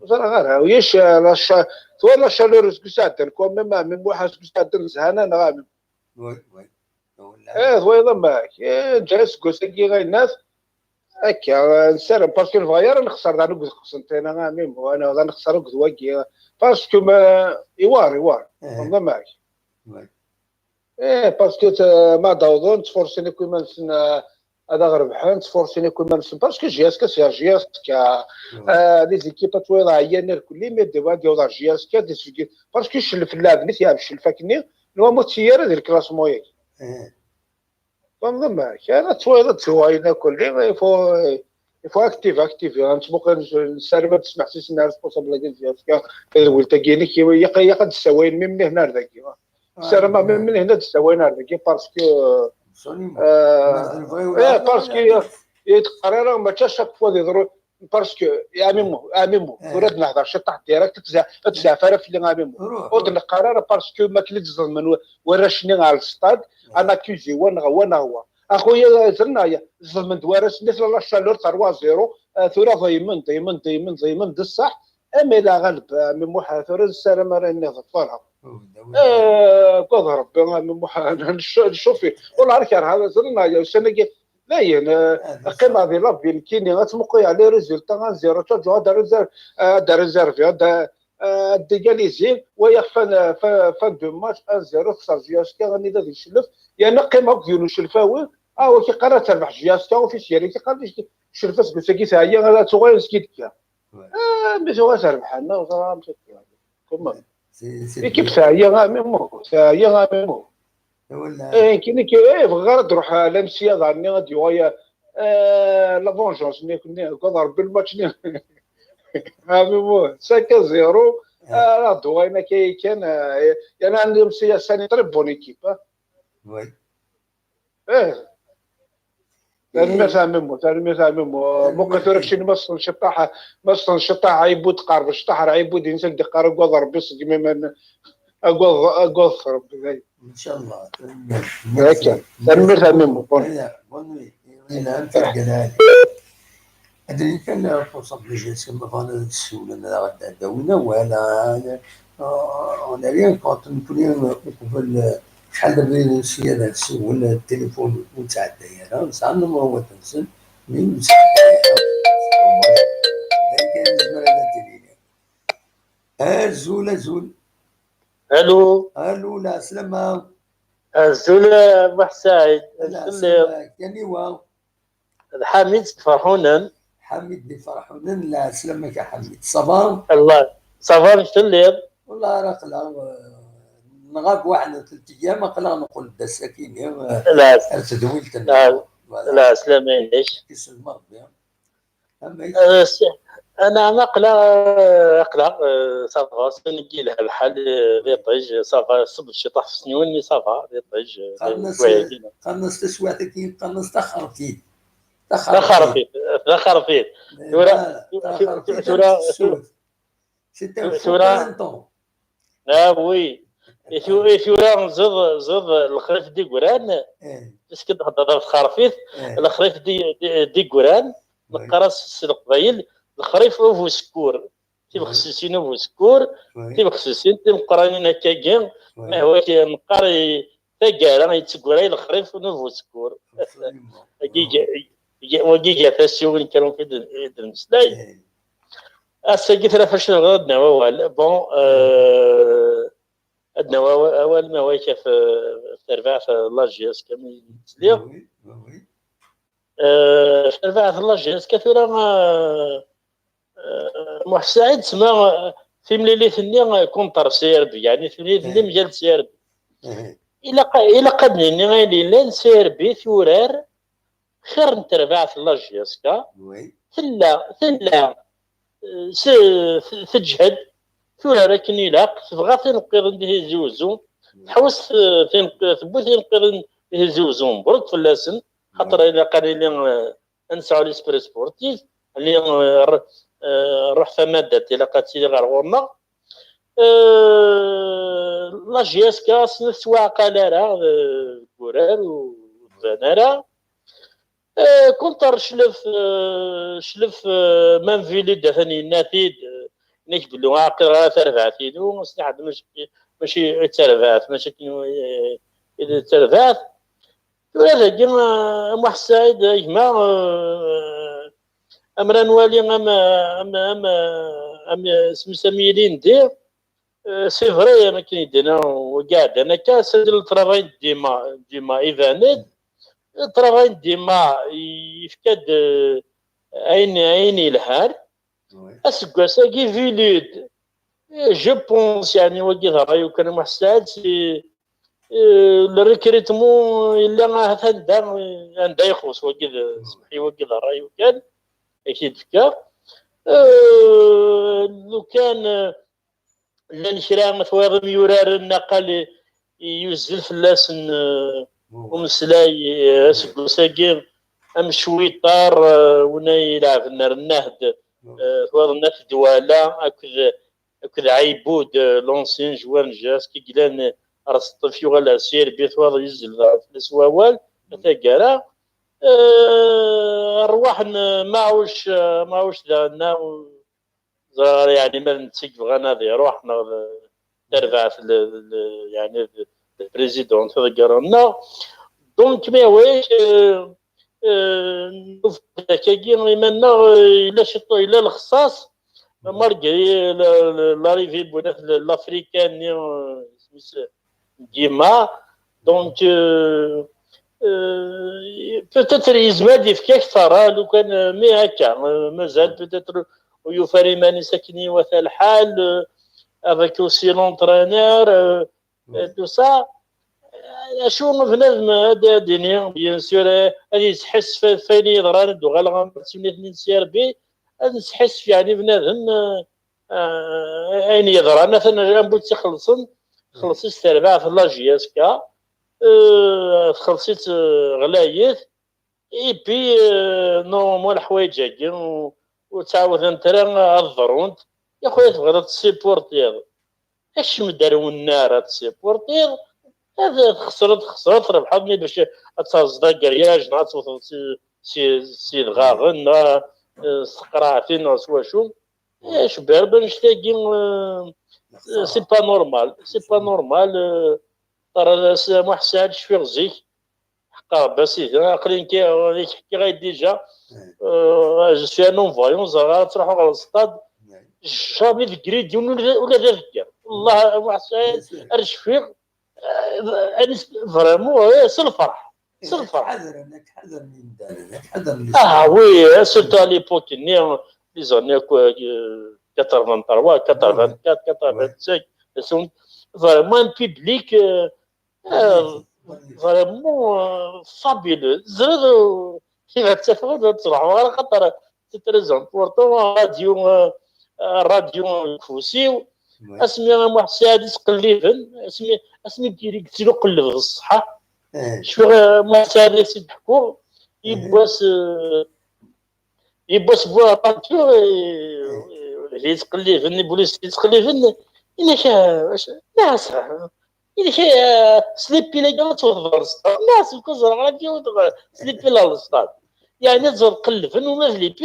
Ẓriɣ ara, ulac, la cha-, twalaḍ la chaleur seg usɛeddan, quand même, a Ɛmi Muḥ, seg usɛeddan zhan-a, neɣ a Ɛmi? Eh, twalaḍ amek? Eh, ǧǧan aseggas-agi, ayennat. Akka, eh, nessaram, parce que nebɣa ara nexser daɣen akked Qsenṭina, a Ɛmi Muḥ, neɣ ad nexser akked wagi. Parce que ma, iwar, iwar. Tfehmeḍ amek? Eh, parce que t-, ma d-awḍen, ttfurṣin akk iman-nsen, eh, ad aɣ-rebḥen, ttfurṣin akk iman-nsen. Parce que J S K, c'est J S K. Eh, les équipes, ad twalaḍ, ɛyan irkelli, mais d-, ad yaweḍ ar J S K, d-, parce que ccellef n lɛeb, mi t-yeɛb ccellef akkenni, nwa ma ur tt-yara di le classement-agi. Tfehmeḍ amek? Ara twalaḍ ad d-tuɣalin akkelli, il faut, il faut active, active. Ad nettmuqul, nessaram ad d-smeḥsisen ar responsable-agi n J S K, tadwilt-agi-inek, ilaq, ilaq ad d-ssawayen, même nihna ar dagi. Ssarameɣ, même nihna ad d-ssawayen ar dagi, parce que, eh, eh, parce que, eh, teqqar ara, mačči à chaque fois d iḍru, parce que, a Ɛmi Muḥ, a Ɛmi Muḥ, tura ad nehder ciṭṭaḥ direct, ad tze-, ad tzeɛf ara fell-i, a Ɛmi Muḥ. Ur d-neqqar ara, parce que ma akken i d-ẓedmen wa-, warrac-nni ar le stade, ad n-accuser wa neɣ wa neɣ wa. A xuya, zerna ya, ẓedmen-d warrac-nni, tella la chaleur trois zéro, eh, tura ḍeymen, ḍeymen, ḍeymen, ḍeymen, d ṣṣeḥ, ama yella ɣaleb, a Ɛmi Muḥ, tura nessaram ara nniḍen, voilà. Eh, akked Rebbi, a Ɛmi Muḥ, ncu-, ncufi. Ur nɛarif ara, hada, zerna ya, ussan-agi, dayen, eh, qqimeɣ di la ville, kini, ad tmuqleḍ les résultats, un zéro, ttaǧǧuɣ ad réserv-, ad réserver, ad, ad égaliser, wayeɣ fin, fin, fin de match, un zéro, texser J S K, anida di ccellef, yerna qqimeɣ akked yiwen ucelfawi, ah, wa k-iqqar ad terbeḥ J S K, officiel, wa k-iqqar ccellef aseggas-agi teɛya, ad tuɣal azekka d-kka. Ah, mi tuɣal terbeḥ, anna, ẓer amek akka. Comment? L'équipe teɛya, a Ɛmi Muḥ, teɛya, a Ɛmi Muḥ. Eh, kini ki, eh, bɣiɣ ara d-ruḥ, eh, l'M C A daɣen-nni ad yuɣal, eh, la vengeance-nni, kunni, akked Rebbi, le match-nni. A Ɛmi Muḥ, cinq à zéro, eh, ad d-uɣalen akka yakan, eh, yerna l'M C A, c'est une très bonne équipe, hein. Eh. Tanemmirt a Ɛmi Muḥ, tanemmirt a Ɛmi Muḥ. Muqel tura keččini ma s-tenceṭ, ma s-tenceṭ Ɛibud, qerreb ceṭṭaḥ ar Ɛibud, insa d-iqqar akked Rebbi, ṣeggem iman-, akked, akked Rebbi, dayen. Inchallah. Akka. Tanemmirt a Ɛmi Muḥ. Bonne nuit. Ad d-nini kan, responsable J S M, bɣan ad ssiwlen, ad aɣ-d-awin awal, ah, on a rien contre, nekkni uqbel, ah, acḥal d abrid n sya ad nsiwel, ah, tilifun ur nettɛedday ara, nesɛa numeṛuwat-nsen, mi ur nettɛedday ara. Dayen kan nezmer ad d-nini. Azul, azul. Allô. Allô, lɛeslama. Azul, ah, Muḥ Saɛid. Lɛeslama, aniwa? D Ḥamid seg Ferḥunen. Ḥamid di Ferḥunen, lɛeslama-k a Ḥamid. Ça va? Allah, ça va, amek telliḍ? Wallah, ara aql-aɣ, eh, nɣab waḥed n telt ayyam, aql-aɣ neqqel-d ass-akini, eh, ar tedwilt-nneɣ. Voilà. Lɛeslama-inek. Iselma Rebbi. Amek? Eh, s-, anɛam, aql-aɣ, eh, aql-aɣ, eh, ça va, ass-agi yelha lḥal, eh, d iṭij, ça va, ṣṣeb ciṭuḥ f ssniwen, mais ça va, d iṭij, eh, qqaren-as, qqaren-as taswiɛt-agi, qqaren-as taxerfit. Taxerfit. Taxerfit, taxerfit. Eh, tura, tura, tura, tura, tura, ah, oui. I tu-, i tura, ẓid, ẓid lexrif d-igran, parce que d-, d-, d-, txerfit, lexrif d-, d-, d-igran, neqqar-as s leqbayel, lexrif ubusekkur. Tibexsisin ubusekkur, tibexsisin timeqqranin akkagi, ma hwa ki-, neqqar i taggara yettgray lexrif n ubusekkur. Wagi ga-, ga-, wagi gar tasiwin kan i d-, i d-nemmeslay. Ass-agi tura fac nebɣa ad d-nawi awal. Bon, euh, ad d-nawi awa-, awal ma hwa ki ɣef, euh, terbaɛt, euh, la J S K mi d-sliɣ. Euh, terbaɛt la J S K tura, euh, euh, Muḥ Saɛid, tsemma, euh, timlilit-nni, euh, contre C R B, yeɛni timlilit-nni mgal C R B. Ilaq, ilaq ad nini ayen yellan, C R B turar xir n terbaɛt la J S K. Tella, tella, euh, s-, t-, teǧhed, turar akken ilaq, tebɣa tineqqiḍin di Tizi Uzzu, teḥwes, euh, tineqq-, tewwi tineqqiḍin di Tizi Uzzu, mebruk fell-asen, xaṭer ilaq ad nili, euh, ad nesɛu l'esprit sportif, nili, euh, r-, euh, ruḥ tamadant ilaq ad tili ɣer ɣur-neɣ. Euh, la J S K ass-nni ur tettwaɛqal ara, euh, deg urar ur tban ara. Eh, kunṭer cclef, eh, cclef, eh, Manvili d atan yenna-t-id, eh, yenna-k belli ur ɛqileɣ ara tarbaɛt-inu, sliḥ-d mačči, mačči d tarbaɛt, mačči akken i, i d tarbaɛt. Tura dagi, eh, a Muḥ Saɛid, a gma, eh, amra nwali am, am, am, am, isem-is am yilindi, eh, c'est vrai, am akken i d-yenna wagi iɛeddan akka, c'est le travail de Dima, Dima iban-d, le travail de Dima yefka-d, eh, ayen, ayen yelhan. Aseggas-agi, Vilud, eh, je pense, yeɛni wagi d ṛṛay ukan a Muḥ Saɛid, c'est, eh, le recrutement yella ahat anda, anda ixuṣ wagi d, semḥi, wagi d ṛṛay ukan, ad k-id-fkeɣ. Eh, lukan, eh, llan kra twayeḍ imyuraren naqal yuzzel fell-asen, eh, umeslay, eh, aseggas-agi, am Cwiṭar, eh, win ay ilɛeben ar Nnahd, eh, twayeḍ n At Dwala akked, akked Ɛibud, eh, l'ancien joueur n J S K i yellan, eh, ar Sṭif, yuɣal ar C R B, twayeḍ yuzzel daɣen fell-as wawal, a taggara. Eh, rrwaḥ n, eh, Maɛuc, eh, Maɛuc daɣen, ẓriɣ ara, yeɛni, ma d netta i yebɣan ad iruḥ, neɣ d tarbaɛt, l-, l-, yeɛni, d, d président i ḍeggren-nneɣ. Donc, mais oui, euh, euh, akkagi, iman-nneɣ, euh, yella ciṭṭ-, yella lexṣaṣ, malgré la, la, l'arrivée n l'Africain-nni, euh, isem-is, Dima. Donc, euh, euh, peut-être yezmer ad yefk akteṛ, ah, lukan, euh, mais akka, euh, mazal peut-être ur yufi ara iman-is akken iwata lḥal, euh, avec aussi l'entraîneur, euh, euh, tout ça. Euh, acu bnadem ad, ad d-ini, bien sûr, euh, ad yesḥissef ɣef wayen yeḍran, ad d-uɣaleɣ am tsemnit-nni n C R B, ad nesḥissef, yeɛni, bnadem, euh, euh, ayen yeḍran, atan am bu tt-ixellṣen, xelṣ-itt terbaɛt n la J S K, euh, txelṣ-itt, euh, ɣlayet, et puis, euh, normalement leḥwayeǧ-agi ur, ur ttɛawdent ara ad ḍrunt. Ya xuya, tebɣiḍ ad tessipurtiḍ, kcem-d ar wennar ad tessipurtiḍ, ad txesreḍ, txesreḍ, trebḥeḍ, mi bac ad terẓeḍ ageryaǧ neɣ ad tewteḍ si, si, s yedɣaɣen neɣ, euh, s teqraɛtin neɣ s wacu. Eh, cbiṛ annect-agi, euh, c'est pas normal, c'est pas normal, euh, qqar-as a Muḥ Saɛid, cfiɣ zik, ḥeqqa Rebbi a sidi, aql-i nekki, euh, ad k-ḥkiɣ ay déjà, euh, je suis un non-voyant, ẓriɣ ara ttruḥuɣ ɣer lsṭad, jamais deg yiwen ula d, ula d adegger. Wallah a Muḥ Saɛid, ar cfiɣ, euh, anis-, vraiment, euh, s lferḥ, s lferḥ. Ad ḥadren, ad ḥadren imdanen, ad ḥadren les... Ah oui, surtout à l'époque-nni, les années, quoi, euh, quatre-vingt-trois, quatre-vingt-quatre, quatre-vingt-cinq, vraiment un public, euh, euh, vraiment, euh, fabuleux. Ẓriɣ, euh, kif ad tafeḍ, ad truḥeḍ ɣer, xaṭer c'est très important, radio, euh, euh, radio deg ufus-iw. Asmi a Muḥ Saɛid i ttqelliben, asmi, asmi d-, i yettili uqelleb d ṣṣeḥḥa. Cfiɣ, euh, Muḥ Saɛid i s-d-ḥkuɣ, yiwwas, euh, yiwwas bu radio, euh, i yettqelliben, ibulis i yettqelliben, inek, euh, nas, inek, euh, slipi lagi ad tewteḍ ɣer lsṭad. Nas, ur ẓriɣ ara ad tewteḍ slipi ɣer lsṭad. Yeɛni ad ẓer qellben uma d lipi,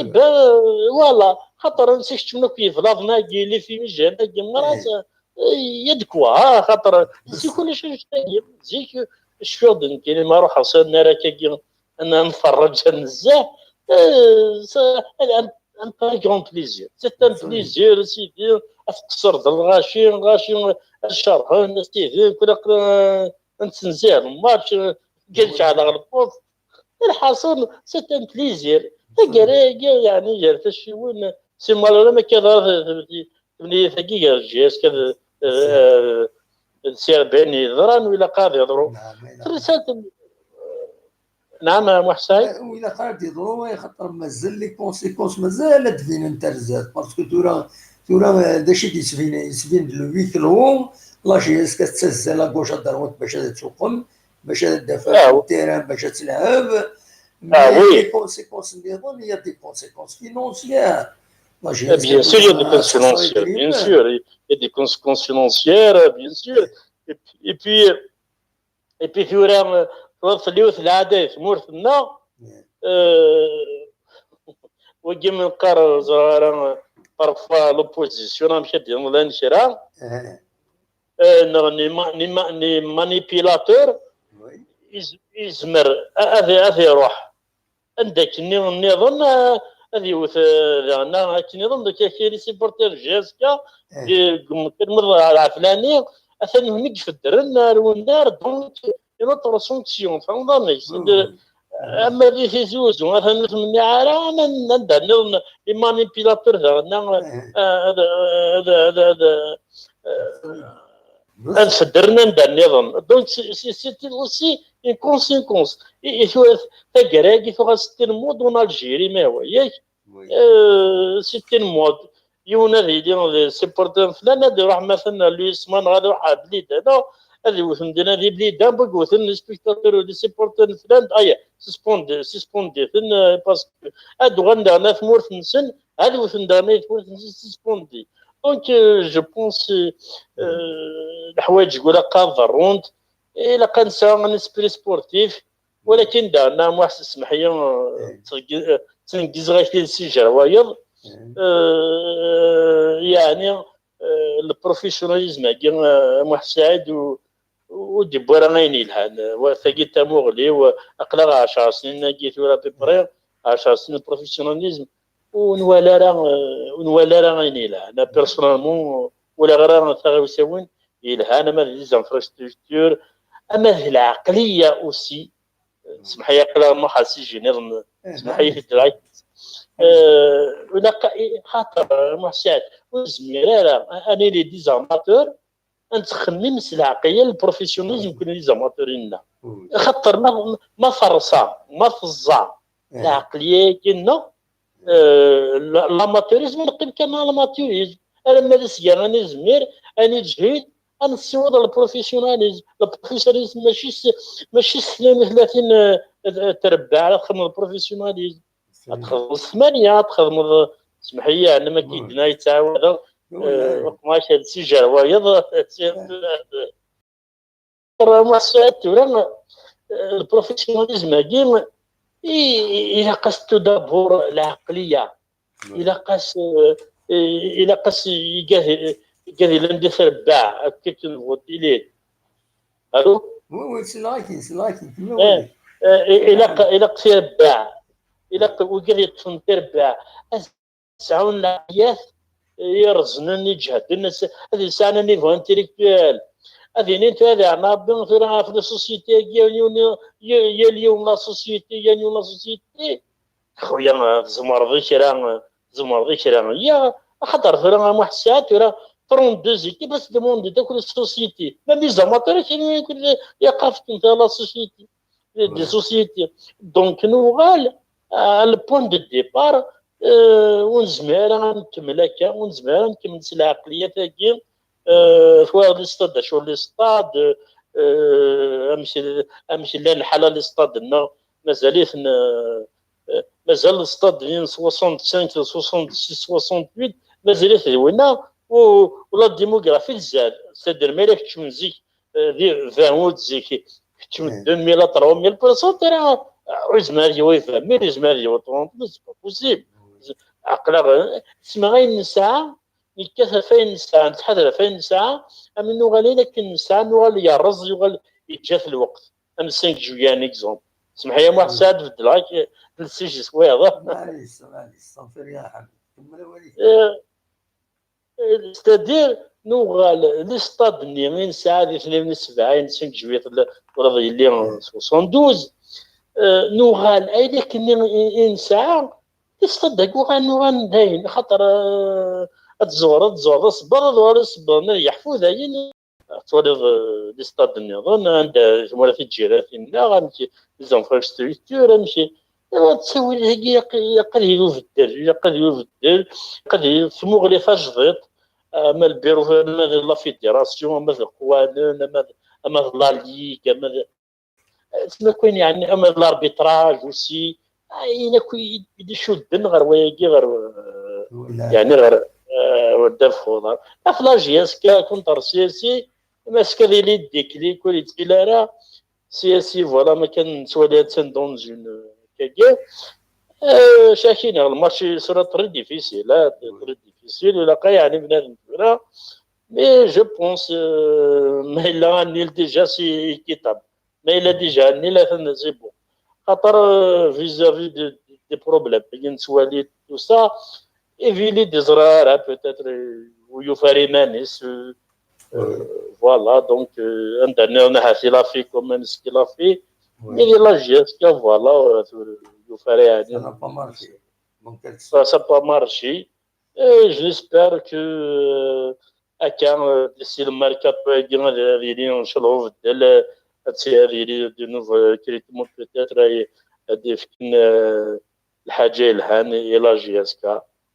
iba, euh, voilà, xaṭer ansi keččmen akk yeblaḍen-agi, les fumigènes-agi, mara, euh, il y a de quoi, ah, xaṭer zik ulac annect-agi. Zik, cfiɣ-d nekkini ma ruḥeɣ s annar akkagi, ad nferreǧ nezzeh, euh, c'est un, un très grand plaisir. C'est un plaisir, a sidi, ad tqeṣṣreḍ lɣaci, lɣaci ad cerḥen, a sidi, kul aql-, ad nettenzih lmatch, euh, kan ceɛleɣ lpuṣ. Lḥaṣun, c'est un plaisir. Taggara-agi, yeɛni, gar tacciwin, si malala ma akka teḍra temlilit-agi gar J S K d, d, d C R B-nni yeḍran, u ilaq ad iḍru. Neɛm, a Muḥ Saɛid? Eh, u ilaq ad iḍru, axaṭer mazal les conséquences, mazal ad d-binent ar zdat, parce que tura, tura, eh, d acu i d-yettbin, yettbin-d le huis clos, la J S K tettazzal à gauche à droite bac ad tuqem, bac ad d-taf terrain bac ad telɛeb. Mais les conséquences nniḍen, il y a des conséquences financières. La J S K, bien sûr, il y a des conséquences financières, bien sûr. Et puis, et puis, et puis, tura, euh, tella yiwet lɛada di tmurt-nneɣ, Euh, wagi mi neqqar ur ẓriɣ ara, parfois l'opposition amek ad d-ineḍlan kra, euh, neɣ les ma- les ma- les manipulateurs, iz- izmer a- ad ad iruḥ anda akken nniḍen, ah, ad yewwet, ah, daɣen, ah, akken nniḍen, donc, akk les supporters J S K, deg umkan ɣer ɛeflani, atan nutni i ifeddren ar wennar, donc, une autre sanction, tfehmeḍ amek? Ama di Tizi Uzzu, atan ur tmenniɛ ara, ama anda nniḍen, les manipulateurs daɣen, ah, ah, ad, ad, ad, ad, ah, ad feddren anda nniḍen. Donc, c'est- c'est- c'était aussi une conséquence. I, i tura taggara-agi tuɣal c'est une mode en Algérie, ma yak? Euh, c'est une mode. Yiwen ad yili d supporter n flan, ad iruḥ matan ar l'U S M A neɣ ad iruḥ ar Blida, neɣ ad iwet medden ad i Blida, wwin les spectateurs, les supporters n flan, aya, suspendez, suspendez-ten, euh, parce que ad uɣalen daɣen ar tmurt-nsen, ad wten daɣen ay tmurt-nsen, suspendez. Donc, euh, je pense, euh, euh, leḥwayeǧ ilaq ad ḍerrunt, ilaq ad nesɛu un esprit sportif, walakin daɣen, a Muḥ, smeḥ-iyi, euh, ttneggizeɣ-ak-t-id si jer wayeḍ. Euh, yeɛni, euh, le professionnalisme-agi, euh, a Muḥ Saɛid, ur, ur d-yewwi ara ayen yelhan. Wa, tagi d tamuɣli-w, aql-aɣ ɛecṛ snin-agi tura, à peu près, ɛecṛ snin de professionnalisme, ur nwala ara, euh, ur nwala ara ayen yelhan. Personnellement, ur walaɣ ara taɣawsiwin yelhan, ama d les infrastructures, ama d lɛeqliya aussi. Smeḥ-iyi, aql-aɣ nruḥ ar sujet nniḍen, smeḥ-iyi, tedrak. Euh, ilaq, xaṭer, euh, Muḥ Saɛid, ur nezmir ara ad nili des amateurs, ad nettxemmim s lɛeqliya, le professionnalisme, nekkni d les amateurs-nneɣ. Xaṭer ma, ma terṣa, ma teẓẓa lɛeqliya-agi-nneɣ, euh, la- l'amateurisme, neqqim kan à l'amateurisme. Alamma d asga ad nezmir, ad neǧhid, ad nessiweḍ le professionnalisme. Le professionnalisme mačči s, mačči s tnin u tlatin, euh, euh, trebbaɛ ara txedmeḍ le professionnalisme. Ad txedmeḍ s tmanya, ad txedmeḍ, smeḥ-iyi, yeɛni ma k-id-nna yettɛawadeɣ, euh, uqmac ad si jer wayeḍ, si- Muḥ Saɛid, tura, euh, le professionnalisme-agi, i- i- ilaq-as tout d'abord lɛeqliya. Ilaq-as, euh, i- ilaq-as igad, igad yellan di trebbaɛ, akka akken tebɣuḍ tili. Allô? Oui, oui, c'est là qui, c'est là qui, eh, eh, ilaq, ilaq trebbaɛ. Ilaq wigad yeṭṭfen trebbaɛ. Ad sɛun lɛaqliyat, eh, ireznen, iǧehden, ad s- ad yesɛan un niveau intellectuel. Ad inin tura, daɣen, Ṛebbi, tura ɣef la société-agi, yiwen, yiwen, yal yiwen la société, yal yiwen la société. Xuya, tzemreḍ i kra, tzemreḍ i kra. Ya, axaṭer tura a Muḥ Saɛid, tura trente-deux équipes, ad s-demandent akk la société. Même les amateurs, kra yakk, yaqaf-iten la société. Des sociétés. Donc, nuɣal, euh, le point de départ, euh, ur nezmir ara ad nkemmel akka, ur nezmir ara ad nkemmel s lɛeqliyat-agi. Euh, twalaḍ les stades, acu les stades, euh, amek, amek llan lḥala les stades-nneɣ, mazal-iten, euh, euh, mazal le stade-nni n soixante-cinq, soixante-six, soixante-huit, mazal-it d winna, u, u la démographie tzad, c'est-à-dire ma yella keččmen zik, euh, di vingt août zik, keččmen deux mille à trois mille personnes, tura, euh, ur yezmir ad yawi vingt mille, ur yezmir ad yawi trente mille, c'est pas possible. Aql-aɣ, euh, semmeɣ ayen nesɛa, nekkat ɣef wayen nesɛa, nettḥadar ɣef wayen nesɛa, am nuɣal ayen akken nesɛa, nuɣal yerreẓ, yuɣal yeǧǧa-t lweqt. Am cinq juillet, un exemple. Smeḥ-iyi a Muḥ Saɛid, beddleɣ-ak le sujet s wayeḍ. Maɛlic, maɛlic, ṣṣenfir ya ḥabi. Kemmel awal-ik. Euh, c'est-à-dire, nuɣal, les stades-nni i nesɛa di tnin u sebɛin, cinq juillet, ula d yelli soixante-douze, euh, nuɣal, ayen akken i, i, i nesɛa, les stades-agi uɣalen, uɣalen dayen, xaṭer, euh, ad tẓureḍ, ad tẓureḍ asebbaḍ, ad uɣalen isebbaḍen ad yeḥfu dayen, ad twaliḍ, euh, les stades nniḍen, anda tmura tiǧiratin-nneɣ, amek les infrastructures, amek, ad ttawil, dagi ilaq, ilaq ad yili ubeddel, ilaq ad yili ubeddel, ilaq ad yili tmuɣli tajdiṭ, ama lbiru, ama d la fédération, ama d leqwanen, ama d, ama d la ligue, ama d, tmakin, yeɛni, ama d l'arbitrage aussi, ayen akk i, i d-icudden ɣer wayagi, ɣer, euh, yeɛni ɣer, euh, wadda f uḍar. Ɣef la J S K contre C S I, parce que ad yili déclic, ur yettili ara, C S I, voilà, ma kan nettwali attan dans une, euh, Kagi, euh, chacun, le match sera très difficile, hein, très difficile, ilaq ad yeɛni bnadem tura. Mais je pense, euh, ma yella annul déjà, c'est équitable. Ma yella déjà annul, atan c'est bon. Xaṭer, euh, vis-à-vis de, de, des problèmes, ayen nettwali, tout ça, Evili d-yeẓra ara, peut-être, euh, ur yufi ara iman-is, euh, euh, voilà, donc, euh, anda nniḍen ahat il a fait comme ce qu'il a fait. Mais la J S K, voilà, euh, ur yufi ara yeɛni. Ça n'a pas marché. Donc, ça, ça n'a pas marché. Et j'espère que, euh, akka, euh, d'ici le mercato-agi, ad, ad yili, ncallah, ubeddel, euh, ad, ad yili de nouveaux recrutements, peut-être, ad, ad d-yefken, euh, lḥaǧa yelhan i la J S K.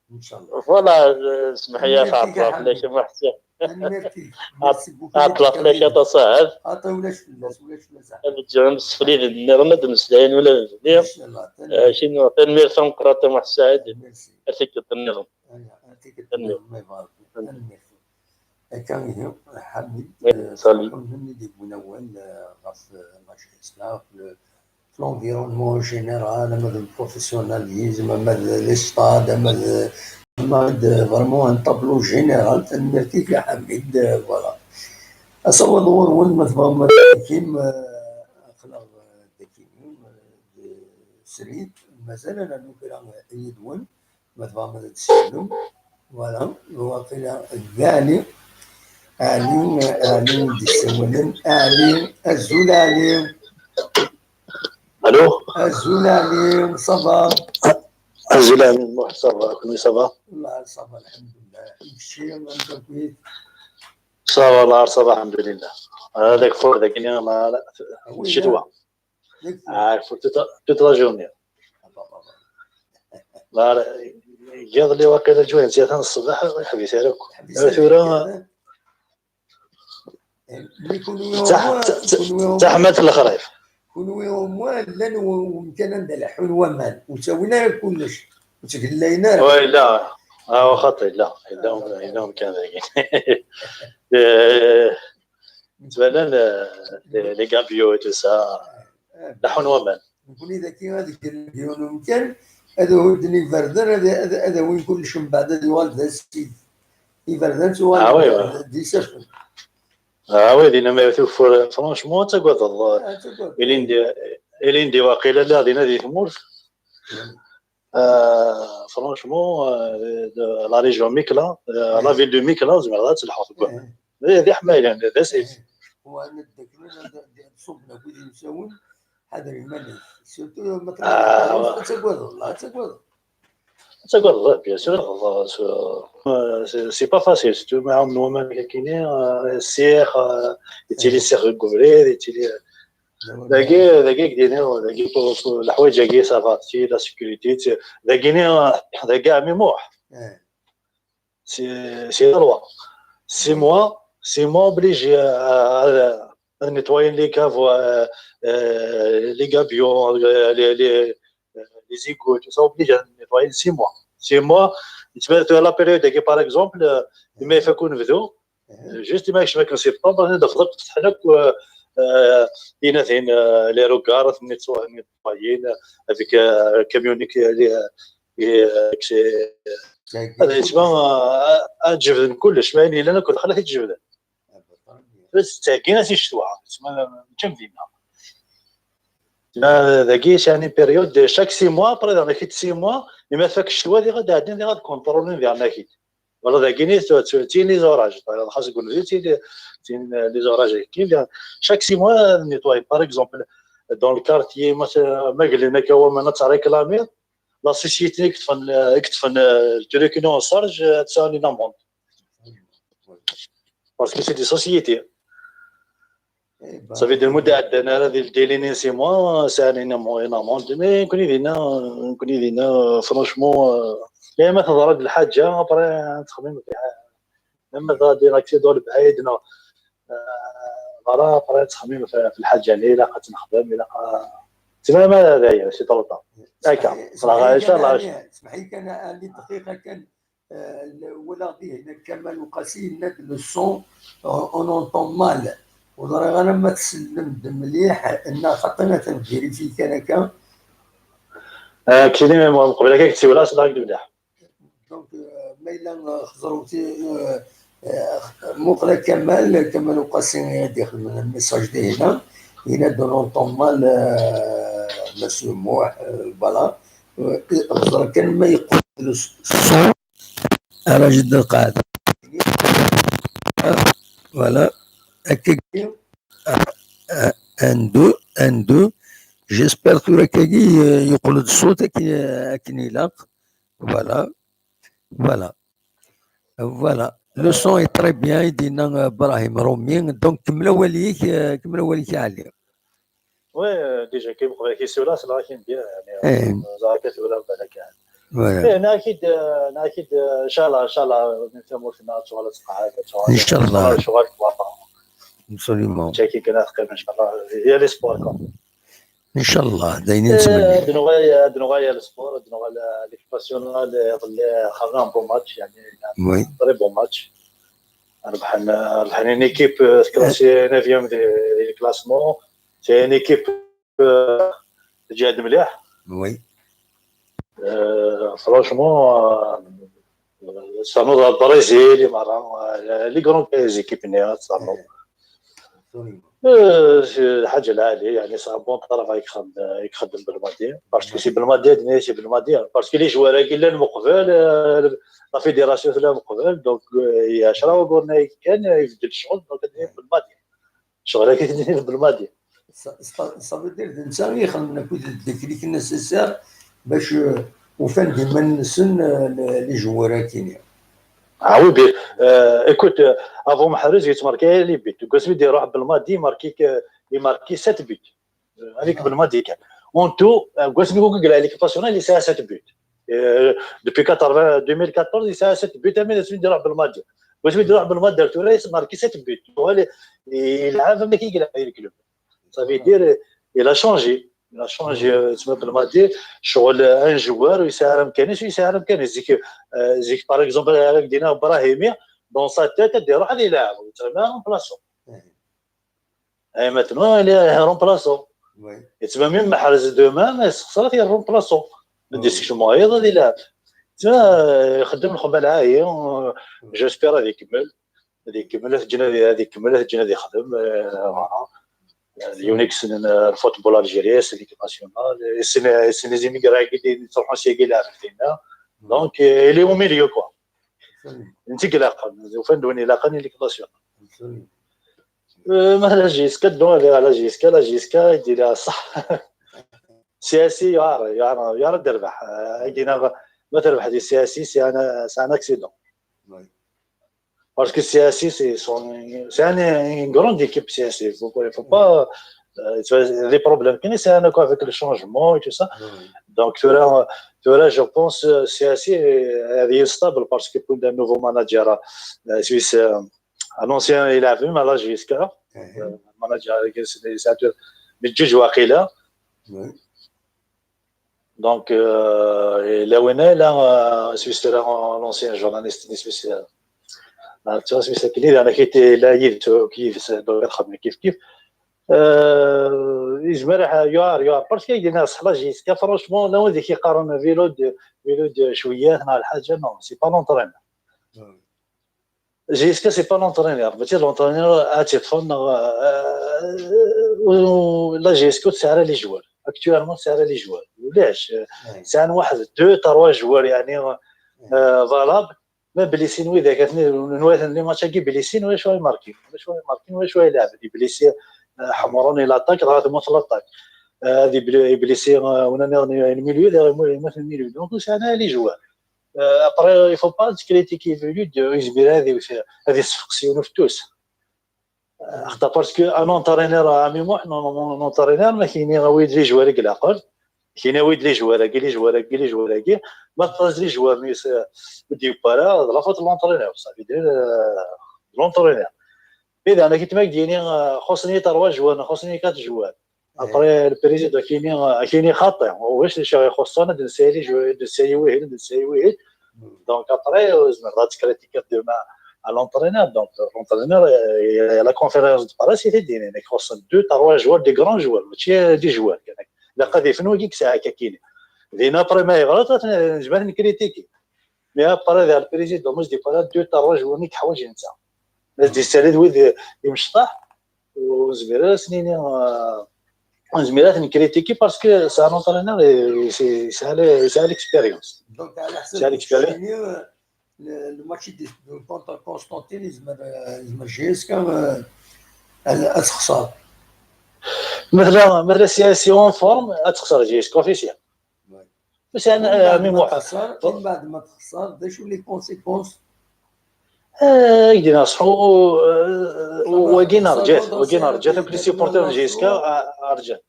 Inchallah. Voilà, euh, smeḥ-iyi, tanemmirt-ik a Ḥamid. Tanemmirt-ik. Merci beaucoup. Ɛeṭṭleɣ fell-ak aṭas, ahat. Aṭi, ulac fell-as, ulac fell-as. Ad ǧǧeɣ imsefliden nniḍen ad d-mmeslayen ula d nitni. Inchallah, tanemmirt. Euh, tanemmirt tameqqrant a Muḥ Saɛid. Merci. Ar tikkelt nniḍen. Aya, ar tikkelt nniḍen, ma yebɣa Rebbi. Tanemmirt. Akka ihi, Ḥamid, eh, salut. Ṣṣeḥḥa-m-nni i d-yewwin awal, eh, ɣef, eh, la J S K, ɣef le, l'environnement général, ama d le professionnalisme, ama d les stades, ama d, ama d vraiment un tableau général, tanemmirt-ik a Ḥamid, eh, voilà. Asawaḍ ɣur-wen, ma tebɣam ad d-takim, eh, aql-aɣ, eh, d akimi, eh, d srid, mazal ad nernu kra yid-wen. Ma tebɣam ad d-tsellem. Voilà, waqila d Ali. Ali, Ali d-yessawalen. Ali, azul Ali. Allô ? Azul Ali, ça va ? Azul Ali, Muḥ, ça va, kenwi ça va ? Wallah, ça va, alḥemdulillah. Kečči, amek akkit ? Ça va, ça va, alḥemdulillah. Ad akfuɣ dagi, ma, ccetwa. Ah, il faut toute, toute la journée. Voilà. Iḍelli waqila ǧuhin zyatan ṣṣbeḥ, ur yeḥbis ara akk. Tura. Taḥmat lexrif. Kunwi au moins llan wemkan anda leḥḥun waman, ur ttawin ara kullec, ur ttgellayen ara. Wa yella, ah, xaṭi, yella, yella, yella wemkan dagi. Eh, Ttbanan, euh, les, les gabions et tout ça. Leḥḥun waman. Nekni dagi ad gen yiwen umkan, ad hudden iberdan, ad, ad, ad awin kullec mbeɛd, ad yuɣal d asid. Iberdan tuɣal d isaffen. Ah oui, dinna ma tufur, franchement, ad tagadeḍ. Ilindi, ilindi waqila lliɣ dinna di tmurt. Euh, franchement, euh, de la région Mikla, euh, la ville de Mikla, zemreɣ ad telḥuɣ deg waman. D, d iḥmayan, d asif. Wa ad d-ddaklen, ad, ad ṣubben akk wid yemsawen, ḥader iman-ik. Surtout ma tṛuḥeḍ, ad tagadeḍ, ad tagadeḍ. Ad tagadeḍ, bien sûr, euh, c'est, c'est pas facile, surtout ma ɛummen waman akkini, euh, ssix, euh, yettili ssix deg ubrid, yettili, euh, Dagi, dagi, dagi, dagi, pour, pour leḥwayeǧ-agi, ça va, c'est la sécurité, c'est, dagi, dagi, ɛemmi Muḥ. C'est, c'est la loi. Six mois, six mois obligé à, à, à nettoyer les caves, euh, euh, les gabions, euh, les, les, euh, les égouts, tout ça, obligé à nettoyer six mois. Six mois, tu vois, la période, par exemple, euh, mais il faut qu'on veut, Juste ma yekcem akken septembre, ad nafeḍ akk fetḥen akk, euh, euh, tinatin, euh, les regards, nettoyen, avec, euh, camion, euh, ad yettma, euh, ad jebden kullec, ma ayen yellan akk daxel ad t-jebden. Bas tteggin-as i ccetwa, yettma, mačči am dinna. Dagi, c'est une période de chaque six mois, après, dans les six mois, il m'a fait que je dois dire, ad ɛeddin, ad contrôler, vers la Voilà, dagini, tu, tu, tin les orages. Par exemple, xas deg unebdu, tin, tin, les orages, qui vient, chaque six mois, nettoyer. Par exemple, dans le quartier, ma, ma glen akka waman ad tt-réclamer, la société i yeṭṭfen, i yeṭṭfen, euh, le truc en charge, euh, ad sɛun une amende. Parce que c'est des sociétés. Ça fait des mois d-ɛeddan ara di le délai n six mois, sɛan une amende, une amende, mais nekni dinna, nekni dinna, franchement, euh, ya ma teḍra-d lḥaǧa, après, ad txemmem fiha. Ma teḍra-d l'accident lebɛid, neɣ, euh, voilà, après, ad txemmem fi, fi lḥaǧa-nni, ilaq ad tt-nexdem, ilaq a-, c'est vraiment d aya, c'est trop tard. Akka, ssmeḥ-iyi kan, inchallah. Ssmeḥ-iyi kan, ɛli dqiqa kan. Euh, walaɣ dihin Kamal Uqasi yenna-d le son, euh, on entend mal. Ur ẓriɣ ara ma tsellem-d mliḥ, neɣ xaṭi atan vérifier kan akka. Kini mqbel akka tsiwla s lak mliḥ. Donc, euh, ma yella, euh, xeẓrewti, euh, euh, muqla Kamal, Kamal Uqasi i d-ixedmen message dihina, yenna-d on entend mal, euh, Monsieur Muḥ, euh, voilà. Euh, xeẓr kan ma yeqqel le son. Ara jedd lqaɛda. Voilà. Akkagi, euh, euh, un, deux, un, deux. J'espère tura akkagi, euh, yeqqel-d ṣṣut akken, akken ilaq. Voilà. Voilà. Voilà. Le son est très bien, i d-yenna, euh, Brahim Rumi. Donc, kemmel awal-ik, euh, kemmel awal-ik, a Ali. Oui, euh, déjà, كي بقى كي سولا، c'est là كي ندير، يعني، إيه. زعما كي سولا بالك، يعني. Voilà. إيه، ناكيد، آه، ناكيد، آه، إن شاء الله، إن شاء الله، من ثم وثنا، إن شاء الله تقعد، إن شاء الله. إن شاء الله. إن شاء الله. Absolument. جاكي كنا تقيم، إن شاء الله. هي les sports، quoi. إن شاء الله، داينين إيه، سمعني. دنوغايا، دنوغايا les sports، دنوغايا l'équipe nationale، يظل خرجنا un bon match، يعني، Oui. Très bon match. ربحنا، ربحنا une équipe، آه، classée neuvième de, de classement. C'est une équipe، آه، تجاهد مليح. Oui. آه، franchement، آه، صاروا البرازيل، مرة، آه، les grandes équipes، نيا، صاروا. Absolument. آه، شي حاجة العالية، يعني، c'est un bon travail يخدم، يخدم بلمادي. Parce que c'est بلمادي، c'est بلمادي. Parce que les joueurs كي لان مقبل، آه، la fédération لا مقبل، donc، آه، هي عشرة وقلنا كان يبدل الشغل، donc بلمادي. شغل هكا بالماضي. Ça veut dire d netta i ixedmen akk d déclic nécessaire باش ufan-d iman-nsen, euh, les joueurs-agi. Ah oui, bien. Euh, écoute, euh, avant Mahrez, il marquait les buts. Deg wasmi d-iruḥ Belmadi, il marquait que, il marquait sept buts. Euh, avec Belmadi kan. En tout, euh, deg wasmi i yella l'équipe nationale, il a sept buts. Euh, depuis quatre-vingts, deux mille quatorze, il a sept buts, mais il a Belmadi. Wasmi d-iruḥ Belmadi ar tura, il marque sept buts. Yuɣal yelɛeb am akken i yelɛeb di club. Ça veut dire, il a changé. Il a changé, euh, tma Belmadi, ccɣel un joueur, ur yesɛi ara amkan-is, ur yesɛi ara amkan-is. Zik, euh, zik, par exemple, ara k-d-iniɣ Brahimi, dans sa tête, ad d-iruḥ ad yelɛeb, yettɣimi remplaçant. Et maintenant, il est remplaçant. Oui. Yettban même Mahrez demain, yessexṣer-it, il est remplaçant. Ad d-yessekcem wayeḍ, ad yelɛeb. Tma, euh, ixeddem lxedma lɛali, euh, j'espère ad ikemmel. Ad ikemmel, ad t-ǧǧen ad, ad ikemmel, ad t-ǧǧen ad ixdem, euh, voilà. D yiwen i yessnen, euh, le football algérien, c'est l'équipe nationale. Yessen, yessen les immigrés-agi i yettruḥun syagi yelɛeb dinna. Donc, euh, il est au milieu, quoi. Netta i ilaqen, ufan-d win ilaqen i l'équipe nationale. Euh, ma la J S K, donc, la J S K, la J S K, i d-yella ṣṣeḥ. Siyasi, yuɛer, yuɛer, yuɛer ad d-terbeḥ. Euh, agi neɣ ma terbeḥ di Siyasi, c'est un, c'est un accident. Oui. Parce que Siyasi, c'est son, c'est un, une grande équipe, Siyasi. Faut pas, faut pas, euh, tu vois, des problèmes. Mais c'est un accord avec le changement et tout ça. Oui. Donc, tu vois, tu vois, je pense, euh, Siyasi, euh, elle est stable parce que pour un nouveau manager, euh, suisse, euh, un ancien, il a vu, mais là, jusqu'à, euh, manager, c'est, c'est un, mais Juju Aquila. Oui. Donc, euh, et Lawena, là, euh, Suisse, là, l'ancien journaliste de Suisse, euh, là, tu vois, Suisse, qui est là, qui était là, il, qui, qui, donc, kif, kif. Euh, يزمر يعار، يعار. Parce que il y a des gens, là, jusqu'à, franchement, là, on dit qu'il y a un vélo de, vélo de شويات, non, c'est pas l'entraîneur. Jusqu'à, c'est pas l'entraîneur. Mais tu sais, l'entraîneur, ah, tu te fais, euh, euh, la J S K, c'est les joueurs. Actuellement, c'est les joueurs. Ulac, euh, c'est un واحد, deux, trois joueurs, يعني, euh, valables. Mais blessés, oui, des gars, nous, nous, les matchs qui blessés, nous, je suis marqué. Je suis marqué, nous, je suis là. Des blessés, euh, حمرون, il attaque, راه ما في l'attaque. Euh, des bl-, blessés, euh, on a un milieu, des, moi, moi, c'est le milieu. Donc, c'est les joueurs. Euh, après, il faut pas critiquer le milieu de, يزمر هذه وث-, هذه الصفقسيون في tous. Euh, parce que un entraîneur, à mémoire, non, non, non, un entraîneur, ما كاين يروي les joueurs يقلقون. كاين يروي les joueurs, les joueurs, les joueurs. ما تطلع les joueurs, mais c'est, au départ, la faute de l'entraîneur, ça veut dire, euh, l'entraîneur. إذا أنا كنت ما يديني، آه، خصني trois joueurs, خصني quatre joueurs. Après, le président كاين، آه، كاين خاطئ. واش اللي شغل يخصنا، نسالي جو-، نسالي وين، نسالي وين. Donc après, euh, زعما غادي تكريتيكي demain à l'entraîneur. Donc, euh, l'entraîneur, euh, la conférence de presse, il dit, il خصنا deux, trois joueurs, des grands joueurs, ماشي des joueurs. لا قد يفنوا كيك ساعة كاين. Din après ma yeɣra, nezmer ad t-nkritiki. Mais après, d le président, moi, je dis pas là, deux, trois joueurs, nek ḥwaǧ netta. Ad d-yessali d wid imecṭaḥ, ur nezmir ara ad s-nini, euh, ur nezmir ara ad t-nkritiki parce que c'est un entraîneur, et c'est, c'est l'expérience. Donc, على حسب C'est l'expérience. الشيني، le, le match de, de contre Constantine, يزمر، يزمر J S K، euh، ad تخسر. مثلا، مثلا، si, si en forme, ad txeṣreḍ J S K officiel. Ouais. بس يعني، آه، مي موحد. تخسر، من بعد ما تخسر، شنو les conséquences؟ آه، يدينا صحو، آه، وكينا رجعت، وكينا رجعت، donc les supporters de J S K، آه، رجعت.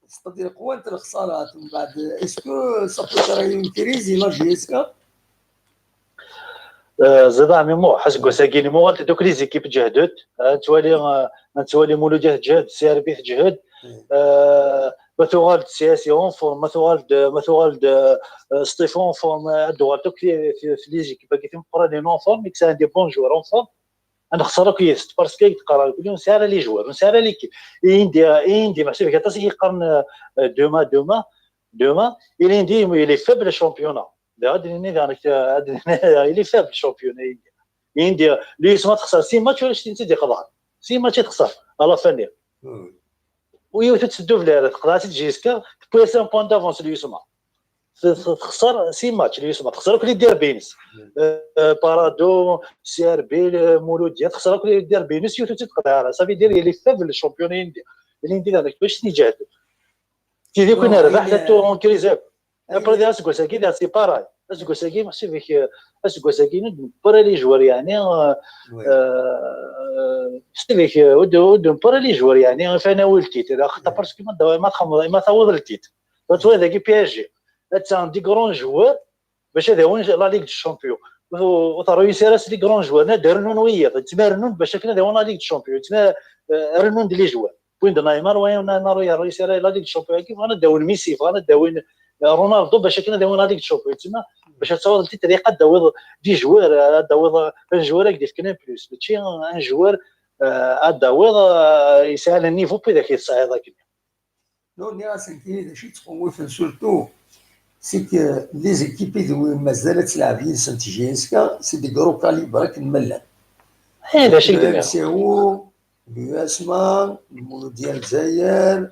C'est-à-dire قوة الخسارات من بعد، est-ce que ça peut créer une crise la J S K؟ آه، زيد عمي مو حسك وساكيني مو غلط، دوك les équipes تجهدت، آه، توالي، آه، توالي مولودية تجهد، C R B تجهد، آه، ما توغال C S en forme، ما توغال، ما توغال، آه، ستيف en forme، آه، دوغال دوك في، في، في les équipes كي تم قراني en forme، يكسان des bons joueurs en forme. انا خسر كي يست parce que تقرا كل يوم سعر les joueurs، سعر l'équipe. اندي، اندي محسوب كي تصير يقرن، آه، demain، demain، demain، il est faible championnat. هذا اللي هذا، هذا il est faible championnat. اندي لي يسمى تخسر six matchs ولا شتي انت دي خضار. Six matchs تخسر على فاني. ويوتو تسدو في العراق، تقدر تجي جيسكا، تبويس un point d'avance لي يسمى. تخسر six matchs لي يسمى، تخسر كل دير بينس. آه، بارادو، C R B، مولودية، تخسر كل دير بينس، يوتو تقدر. Ça veut dire il est faible championnat اندي. اندي هذاك باش نجهد. تيدي كنا ربح لا تو en crise. Après, c'est pareil. Aseggas-agi, محسوب فيك، aseggas-agi, ur d-newwi ara les joueurs, يعني, euh, محسوب فيك، ur d-newwi ara les joueurs, يعني, فانا ولتيت، parce que ما تاوض التيت. Parce que هذاك P S G. Ad des grands joueurs, باش هذا هو la Ligue des Champions. وترويسي راس les grands joueurs، نادر نون ويا، تما رنون باش كنا هذا هو la Ligue des Champions، تما، آه، رنون دي les joueurs. بوين دو نيمار، وين نارو يا رئيس لا ليغ شامبيون كيف انا داون ميسي، انا داون رونالدو باش كنا داون لا ليغ شامبيون تما باش تصور انت طريقه داوي دي جوار، داوي جوار هكذا في كنان بلوس ماشي ان جوار داوي يسال النيفو بي ذاك يتصعد هكذا. نور نيراسنتي ذا شي تخوف سورتو سي ك لي زيكيب اللي مازال تلعب هي سانت جيسكا سي دي غرو كاليبر كنملان. هذا شيء كبير. سي هو بياسما، المولودية الجزائر،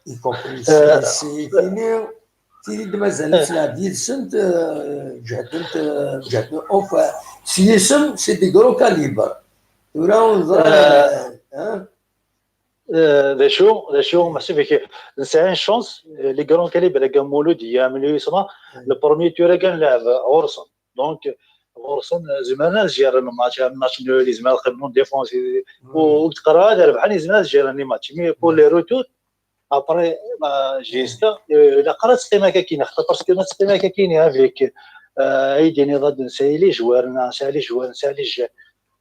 يكومبري سي فيني، تيري مازال تلعب ديال سنت، جهدنت، جهدنت اوف سيسم سي دي غرو كاليبر. ورا ونظر ها. D acu, d acu, merci beaucoup. C'est une chance, les grands calibres, comme Mouloud, il y a un milieu, le premier tour, il a غرسن. Donc, غرسن زعما زير الماتش، ماتش نول، زعما قبلوا ديفونس، وتقرا هذا ربحان زعما زير لي ماتش. Mais pour les retours, après, جيسكا، لا قرات تقييم هكا كاين، خاطر parce que تقييم هكا كاين avec ايدي نضاد نساي les joueurs، نساي les joueurs، نساي les jeunes.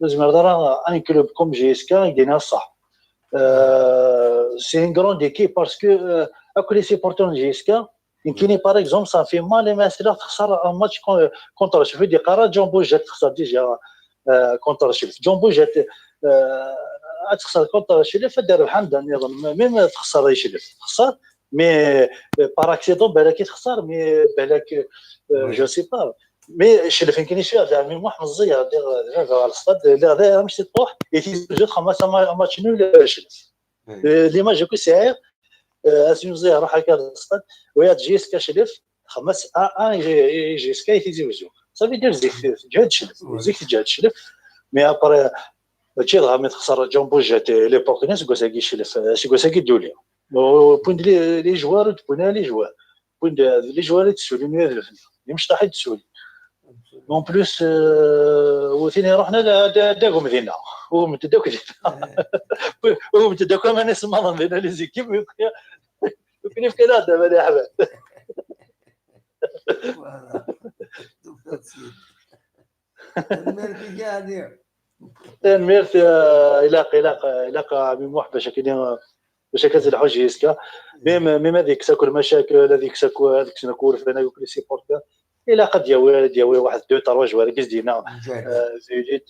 زعما راه un club comme جيسكا يدينا الصح. C'est une grande équipe parce que اكو les supporters جيسكا يمكن par exemple ça fait mal ما سلا تخسر un match contre شوف دي قرا جون بوجات تخسر déjà contre شوف جون بوجات تخسر contre شلف دار الحمد نظن même تخسر يشلف تخسر mais par accident بالك تخسر mais بالك je sais pas mais شلف يمكن يشوف زعما مو حمزيه غادي غادي على الصاد لا غادي ماشي تروح يتيزوج خمسه match nul شلف. L'image que c'est اسمي مزيان روح هكا للصاد ويا تجي سكا شلف خمس ا ا يجي سكا يتيزي وزو. Ça veut dire زيك تجهد شلف زيك تجهد شلف. Mais après ماشي غا مي تخسر جون بوجات ليبوك ناس كوساكي شلف سي كوساكي دولي. بوين لي جوار بوين لي جوار بوين لي جوار تسولي مي يمشطح تسولي. En plus وثيني رحنا داكم دينا ومتداك دينا ومتداك ما نسمع بين les équipes. وكان في كندا ما يا حباب. الميرتي كاع هذه. الميرتي آه، إلاق إلاق إلاق عمي موح باش كاين باش كتلحو جيسكا. ميم ميم هذيك ساكو المشاكل هذيك ساكو هذيك ساكو فينا يوكل سيبورتر. إلا قد ياوي ياوي واحد دو تروا جوار كيس دينا زيديد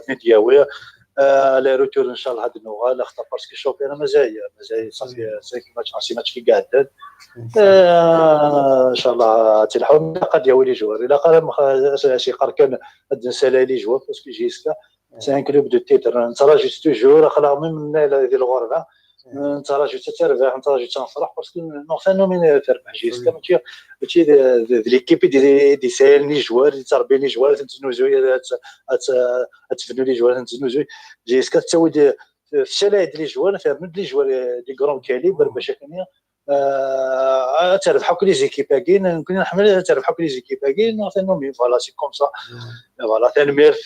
ميد ياوي. آه، لي روتور ان شاء الله هاد النوغال اخطر باسكو الشوبينا مازال مازال صافي سانك ماتش سي ماتش كي قاعدين. آه، ان شاء الله تلحقوا قد يولي جوار الا قال شي قال كان هاد نسالي لي جوار باسكو جيسكا سي ان كلوب دو تيتر نتراجي توجور اخلا ميم من ديال الغربه. نتراجي تتربح نتراجي تنفرح باسكو نو سي نوميني تربح جيسكا ماشي ماشي ليكيب دي دي سيل لي جوار اللي تربي لي جوار تنتنوزو تبنوا لي جوار تنتنوزو جيسكا تسوي في الشلايد لي جوار فيها بنود لي جوار دي كرون كاليبر باش هكا آه تربحوا كل لي زيكيب هاكين نكون نحمل تربحوا كل لي زيكيب هاكين نو سي نومي فوالا سي كوم سا. فوالا تنميرت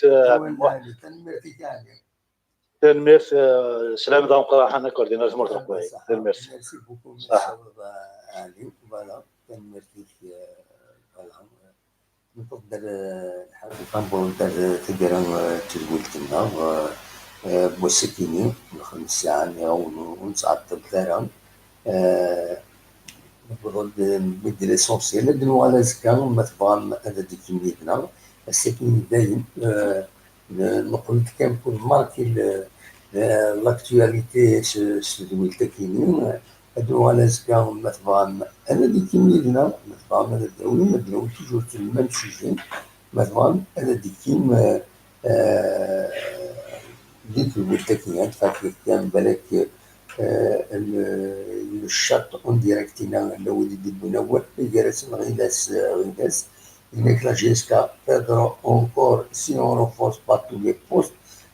تنميرت تنميرت سلام دام قراحة انا كوردينار مورد القوي تنميرت. صح. Voilà تنميرت. Voilà نفضل الحقيقة نبغيو نبدا تقرا تدويلتنا بوسكيني نخدم الساعة ونتعطل ثارة. نبغيو نبدل ليسونسيال هاد نوغال ازكا ما تبغى هذا ديك ميدنا. السكين دايم نقول كان كون ماركي لاكتواليتي. تدويلتك هادو على زكا ما تبغى انا ديك ميدنا ما تبغى ما تداوي ما تداوي توجور تما تشوفين ما تبغى انا ديك ديك البوتاكيات فاكر كان بالك الشط اون ديريكتينا لو دي بنوه يجرس غيلاس غيلاس. هناك لا جيسكا بيدرو اونكور سي اون رونفورس با تو لي بوست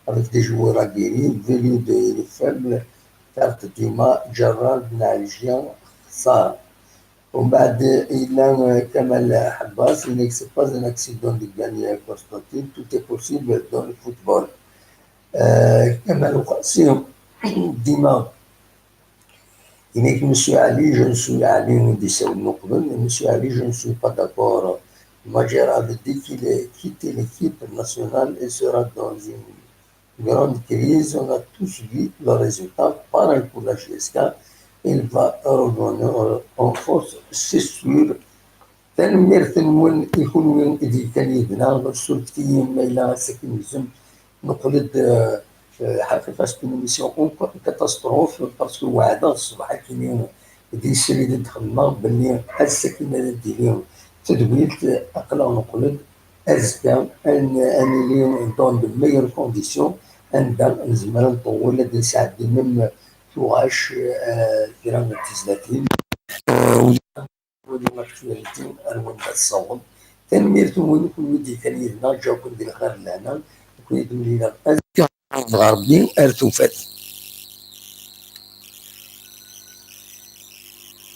افيك دي جوور اغيري فيلو دو فابل كارت ديما جرار بن عجيان خسارة. ومن بعد إلا كمال حباس إنك سي با ان اكسيدون دو غاني كونستاتي تو تي بوسيبل دون الفوتبول. كمال قاسم ديما إنك مسيو علي جو نسوي علي ندي ساول نقبل مسيو علي جو نسوي با داكور. Majer avait dit qu'il quitte l'équipe nationale et sera dans une grande crise. On a tous vu le résultat. Pareil pour la J S K. Il va revenir en force, c'est sûr. Tanemmirt-nwen i kunwi i d-yekkan yid-neɣ. Surfet-iyi ma yella ass-agi nzem neqqel-d ḥaqiqa c'est une émission une catastrophe parce que weɛdeɣ ṣṣbeḥ akkenni di srid i d-xedmeɣ belli ass-agi ad d-tili tedwilt. Aql-aɣ neqqel-d azekka ad nili dans de meilleures conditions anda nezmer ad nṭewwel ad nesɛeddi même tuɣac kra n tezlatin. Wali l'actualité ar wanda tessaweḍ. Tanemmirt-nwen i kunwi d-yekkan yid-neɣ, ǧǧaw-ken di lxir d lehna. Nekkni ad mlileɣ azekka ɣer Rebbi ar tufat.